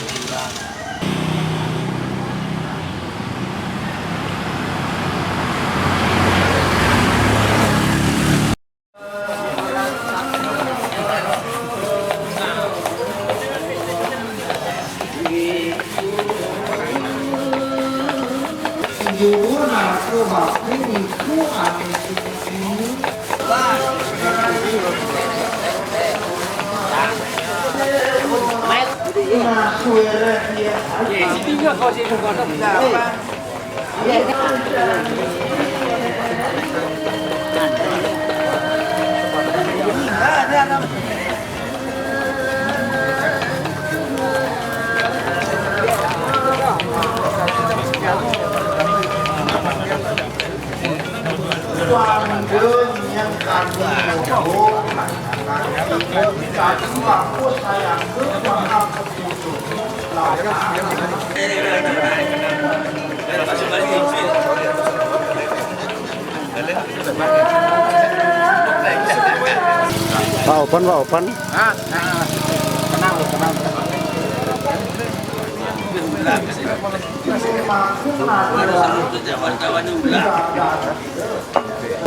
Pak Opan, Pak Opan. Ah, ah, kenal, kenal.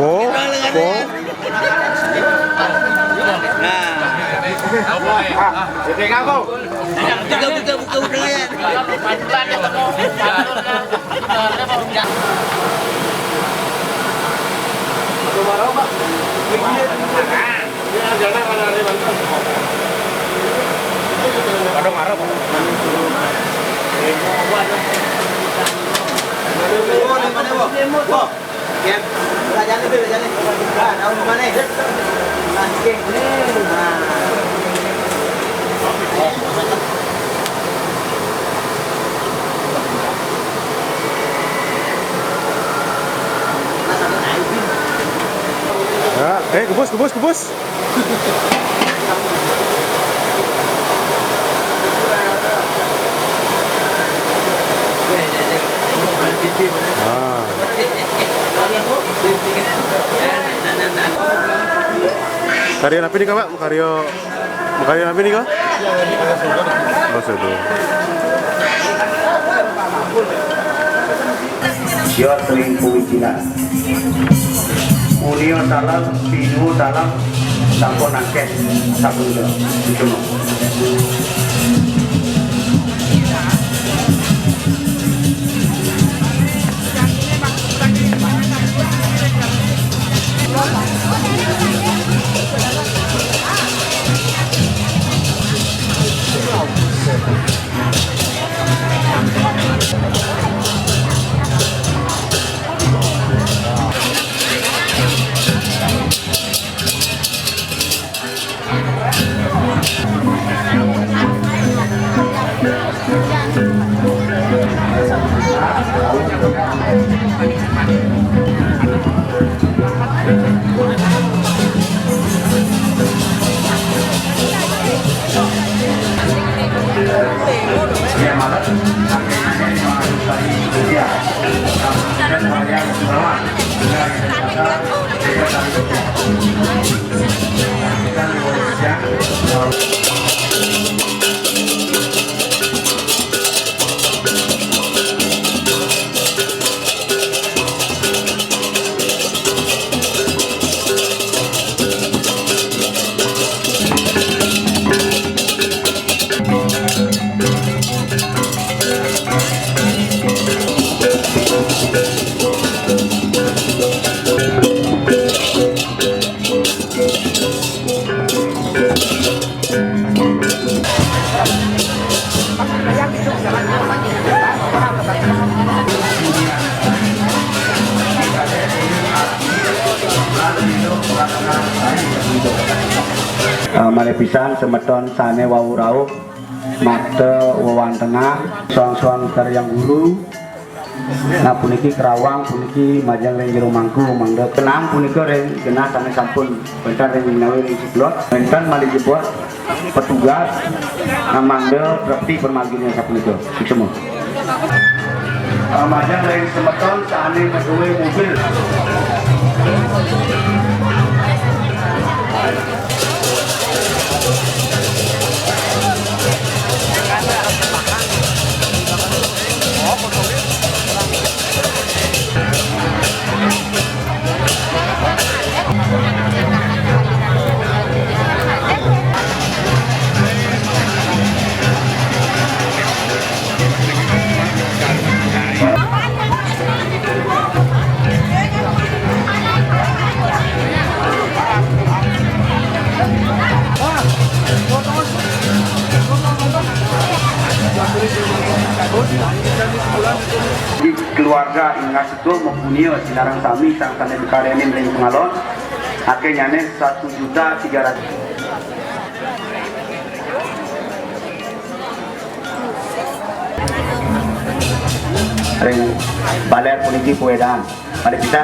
Oh, oh. Nah. Ah, ini apa? Buka, buka, buka, buka, ya. Ada marah, Pak. Wah. Yan. Wala dyan, Bel, dyan. Ah, naon naman eh. Ah, sige. Ah. Ya, eh, kebus, kebus, kebus. Ah. Karya napi nih, Pak? Karya, karya napi nih, Kak? Oh, sudah. Yo selingkuh istilah. Unio salam, Pinyu salam, sampun angkeh, sampun udah. Itu mah. Eh, malih pisan semeton sane wau rauh mata wewantenan, soang-soang karyang guru. Nah, puniki kerawang, puniki majeng ring jero mangku, mangda kenang punika ring genah sane sampun wenten ring menawi ring siplot, wenten malih jebos petugas, nah, mangda prapti permargine sapunika. Suksma. Ah, majeng ring semeton sane maduwe mobil. Keluarga ingkang setuh mapunia sinareng sami sang sane mikaryanin ring pangalon, akenyane satu juta tiga ratus. Ring baler puniki puedan. Pada kita.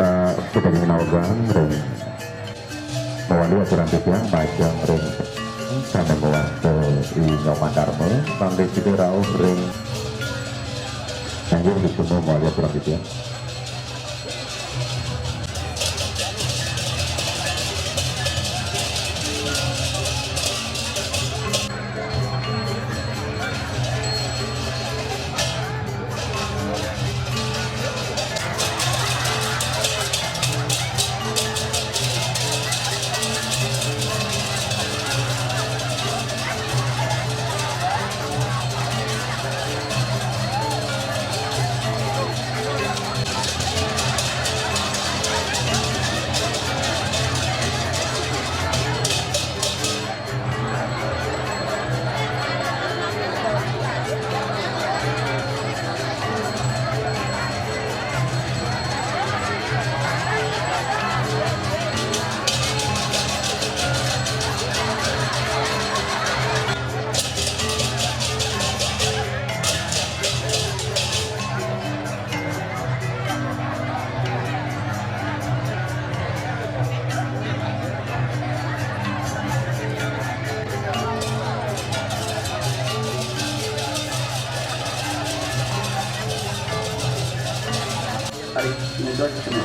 Eh, kita ingin ring mawali aturan titiang majeng ring sane mawasta i Nyoman Darma, mangda sida rauh ring. Inggih, kita mawali aturan titiang. Tarik mundur semua.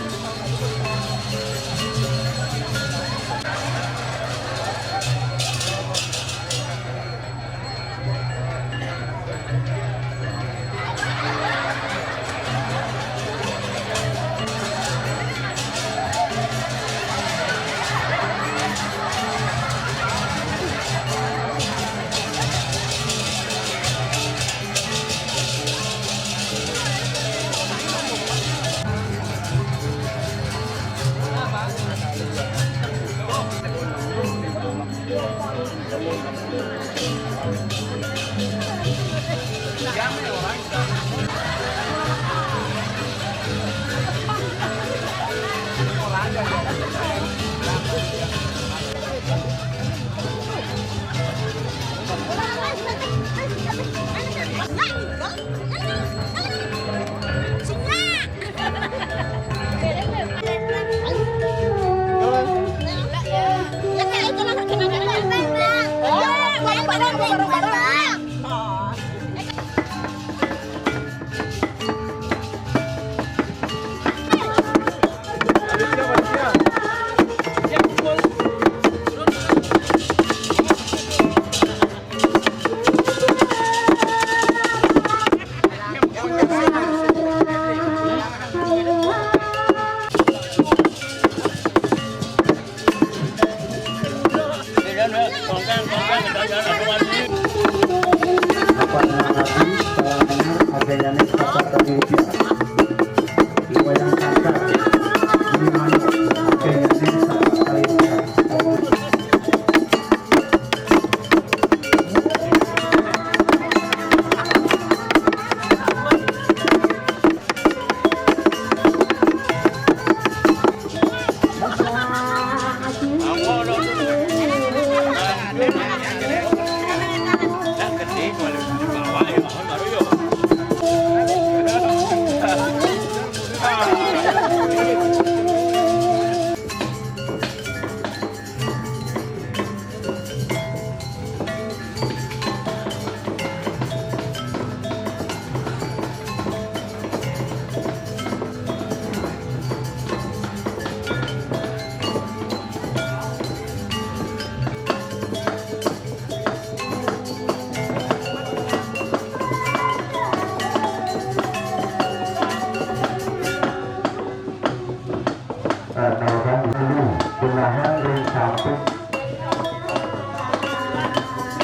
Eh, kalau kan dulu, benahan ring samping.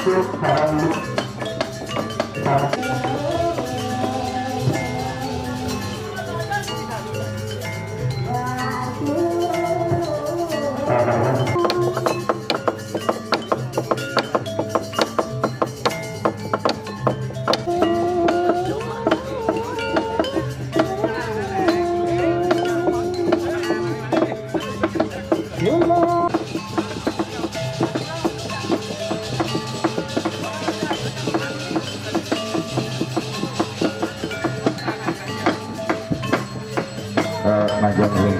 Cuk, sarang lu. Sarang. Sarang. Eh, majang ring.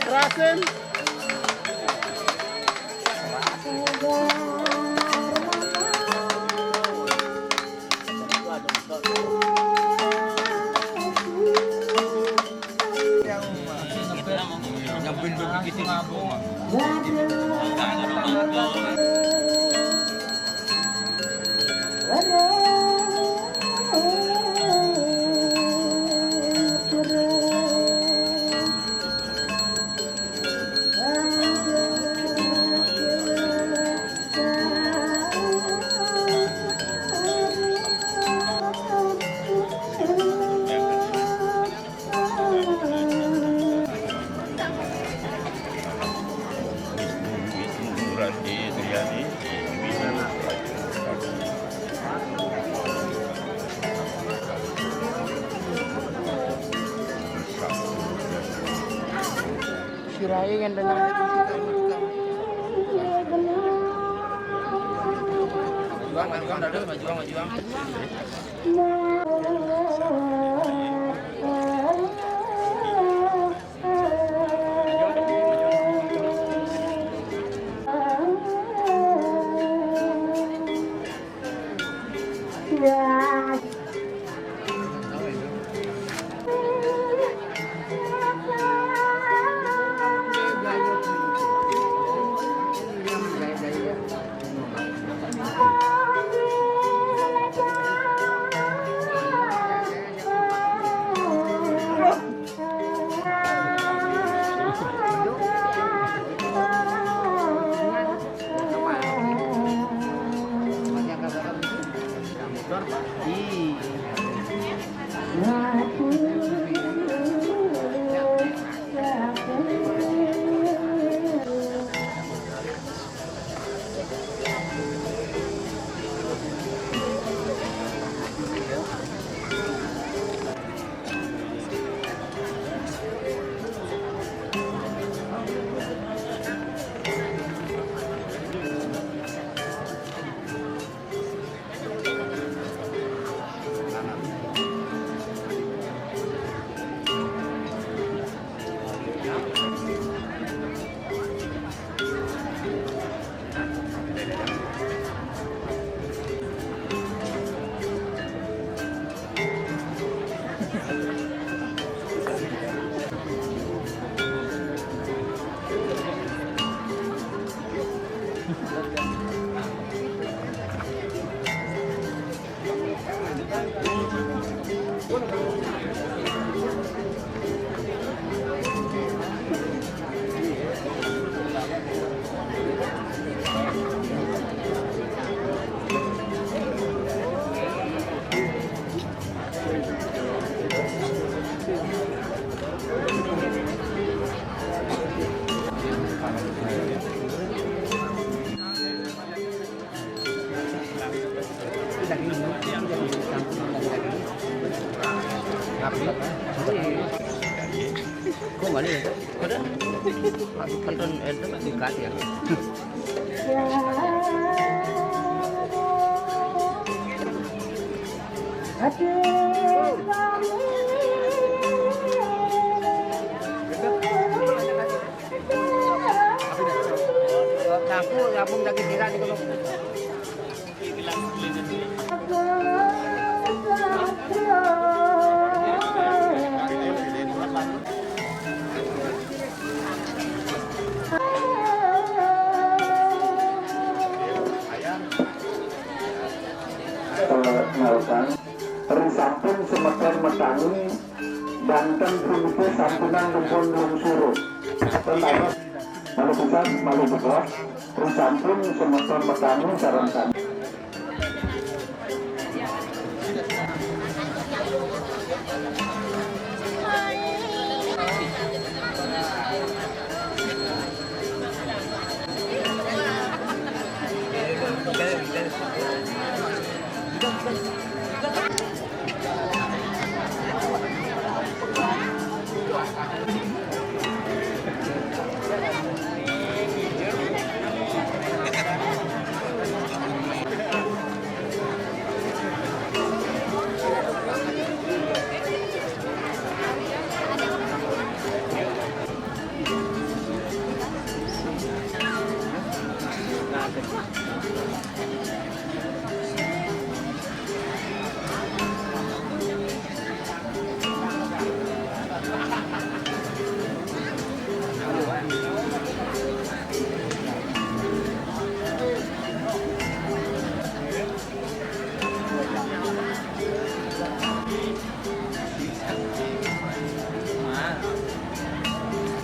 Kerasin. Sirahe kan benar. Majuang, majuang, Dado, majuang, majuang. Kok nggak ada ya? Ada. Tonton, eh, itu dekat ya. Campur, gabung lagi, kira di. Ri sampun semeton metangi, danten puniki sampunang dipun lungsuru. Ten dados malih pisan, malih bekas, ri sampun semeton metangi sareng sami.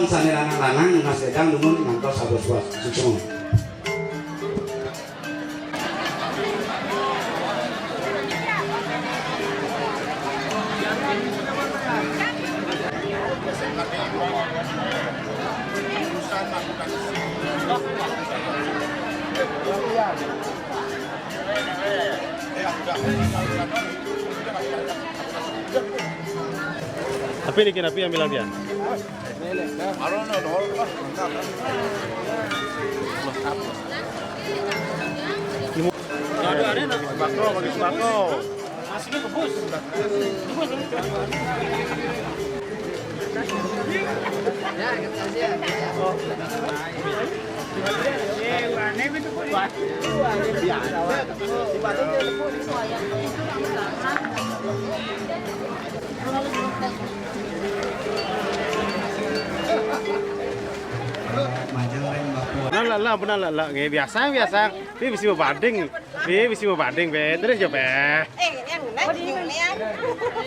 Sané lanang-lanang, Mas Edang, nuwun ngantos abos-bos. Sukses. Tapi niki napi ambil dia. Ini Nah, lah, lah, benar, lah, lah. Nggih, biasa, biasa. Ini bisi bebanding. Piye bisi bebanding, Pe? Terus ya, Pe? Eh, yang benar, yang benar.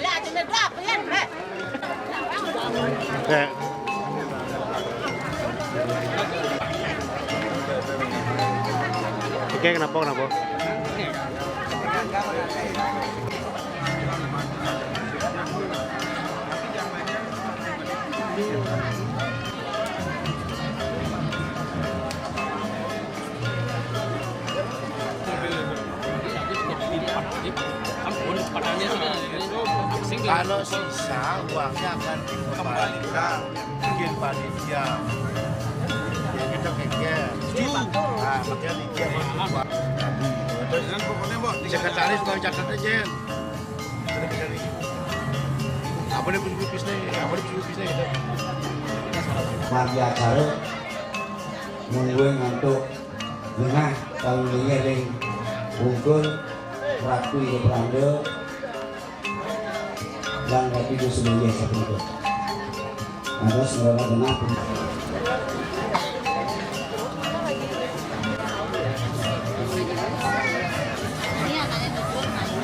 Lah, cuma dua apa yang benar? Eh. Oke, kenapa, kenapa? Kalau sisa, uangnya akan dikembalikan, bikin panitia. Ya, kita kengkel. Setuju. Nah, makanya dikit. Terus, sekretaris mau catat aja. Apa nih, pipis nih? Apa nih, pipis nih? Gitu. Margi acara nungguin ngantuk. Nah, kalau ini ada yang ungkur, rapi di peranda, dan rapi di semuanya satu itu. Ada segala genap.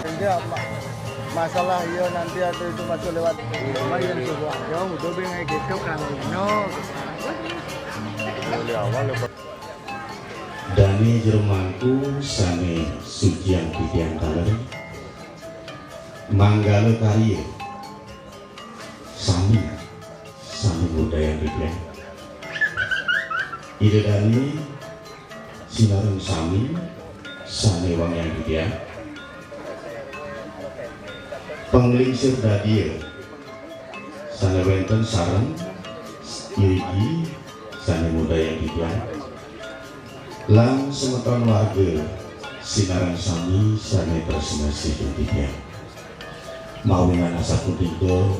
Jadi apa? Masalah iya nanti atau itu masuk lewat. Lumayan subuh aja, udah bingung gitu kan. No. Dari awal ya. Dane jero mangku sane suciang titiang taler, manggala karya sami, sami budayang titiang. Ida dane sinareng sami, sane wangiang titiang. Panglingsir dadia, sane wenten sareng iriki, sane budayang titiang. Lan semeton warga sinareng sami sane tresna sihin titiang. Mawinan asapunika,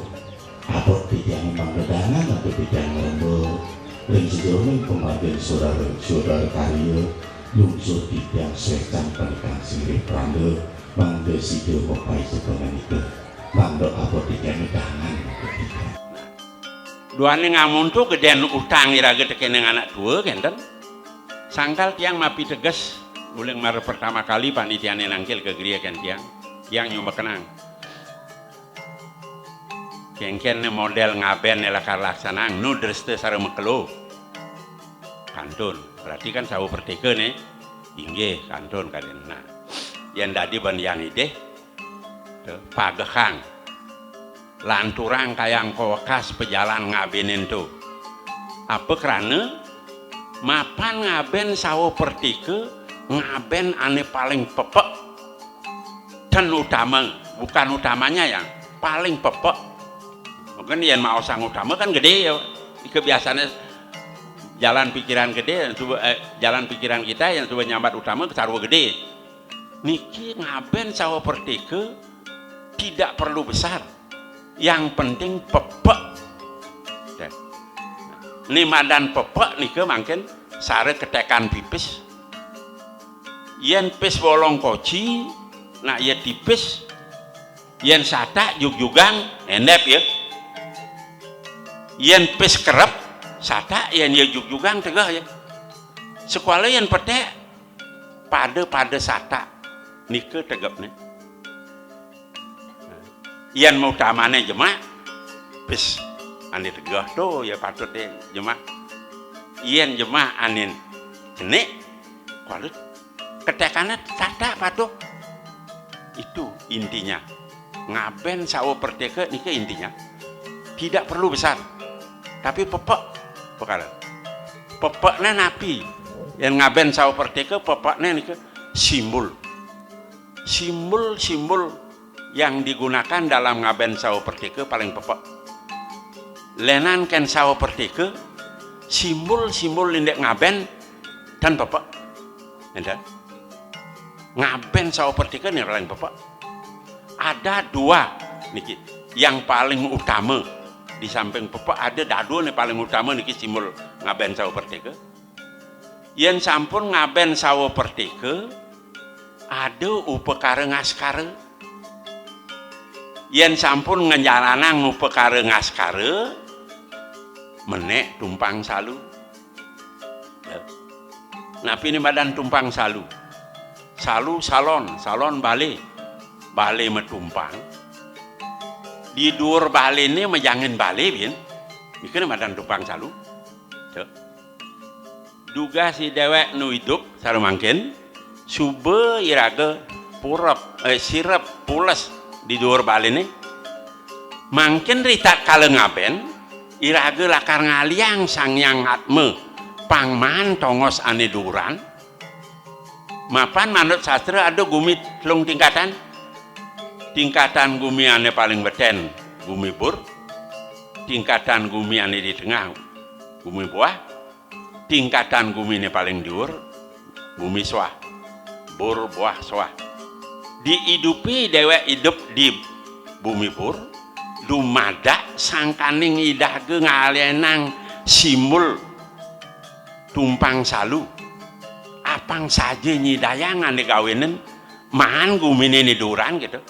abot titiang mangda dangan antuk titiang ngremba ring sajeroning pamargin saudara, saudara karya lungsur titiang swecan panikang sirih pranda mangda sida mapaica panganika. Mangda abot titiang dangan antuk titiang. Duaning amonto gedén utang iraga tekening anak tua, kenten. Sangkal tiang mapiteges, uling mara pertama kali panitiane nangkil ka griya ken tiang. Tiang nyumbekenang. Kengken ne model ngaben ne lakar laksanang, nu dresta sareng makelo. Kantun. Berarti kan sawa pertika ne. Inggih, kantun kadin. Nah, yen dadi ban yang idih, Tuh, pagehang. Lanturang kayang kawekas pajalan ngabenin to. Apa krana? Mapan ngaben sawa pertika, ngaben ane paling pepek. Ten utama, bukan utamanya yang paling pepek. Mungkin yen maosang utama kan gede ya. Ika biasanya jalan pikiran gede, yang coba, eh, jalan pikiran kita yang coba nyambat utama sarwa gede. Niki ngaben sawa pertika tidak perlu besar. Yang penting pepek. Deh. Ni madan pepek nika mangkin sare ketekan pipis. Yen pis bolong koci, nak ya tipis. Yen satak jugjugang, endep ya. Yen pis kerep, satak yen ya jugjugang tegeh ya. Sekolah yen petek, pada-pada satak. Nika tegepne. Yen mautamane jemak, pis ane tegeh to ya patut de jemak. Yen jemak anin cenik, kualut ketekane satak patuh. Itu intinya. Ngaben sawa perteka nika intinya. Tidak perlu besar. Tapi pepek pekara. Pepekne napi? Yen ngaben sawa perteka, pepekne nika simbol. Simbol-simbol yang digunakan dalam ngaben sawa perteka paling pepek. Lenan ken sawa perteka, simbol-simbol indik ngaben ten pepek. Enten. Ngaben sawo pertika nih paling pepek. Ada dua niki yang paling utama. Di samping pepek ada dadua nih paling utama niki simbol ngaben sawo pertika. Yen sampun ngaben sawo pertika, ada upakara ngaskara. Yen sampun ngenjalanang upakara ngaskara, menek tumpang salu. Ya. Napi ini madan tumpang salu? Salu salon, salon bale. Bale matumpang. Di duur balene majangin bale, bin. Nika madan tumpang salu. Ya. Dugas i dewek nu idup sareng mangkin, suba iraga purep, eh, sirep, pules di duur balene. Mangkin ritatkala ngaben, iraga lakar ngaliang Sang Hyang Atma, pang maan tongos ane duuran. Mapan manut sastra ada gumi telung tingkatan. Tingkatan gumi ane paling beten, gumi bur. Tingkatan gumi ane di tengah, gumi buah. Tingkatan gumine paling dhuwur, bumi soah. Bur, buah, soah. Diidupi dewek idup di bumi bur, dumadak sangkaning idaga ngalenang simbul tumpang salu. Apang saja nyidayang ane gawenen, maan gumine niduran gitu.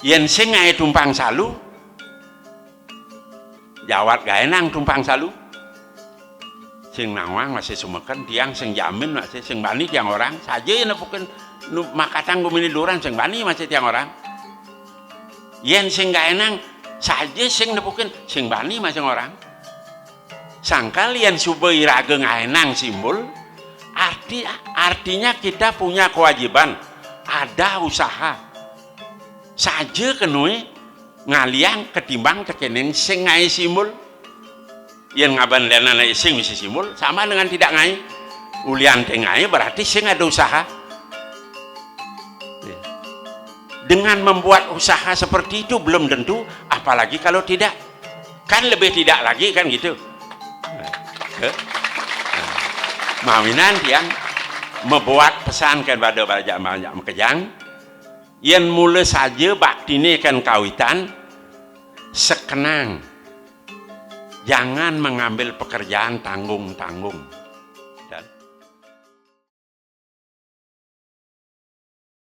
Yen sing ngae tumpang salu, jawat gaenang tumpang salu. Sing nawang masih sumeken, tiang sing jamin masih sing bani tiang orang. Saja yen nepukin nu-, makatang gumine duran sing bani masih tiang orang. Yen sing gaenang saja sing nepukin sing bani masih orang. Sangkal yen suba iraga ngaenang simbul, arti, artinya kita punya kewajiban, ada usaha. Saja kenue ngaliang ketimbang tekening sing ngae simbul. Yen ngaben lenan sing misi simbul, sama dengan tidak ngae. Ulian te ngae berarti sing ada usaha. Ya. Dengan membuat usaha seperti itu belum tentu, apalagi kalau tidak. Kan lebih tidak lagi kan gitu. Ya. Mawinan tiang mabuat pesan kepada banyak, banyak makejang. Yen mula saja baktine kan kawitan, sekenang. Jangan mengambil pekerjaan tanggung-tanggung. Dan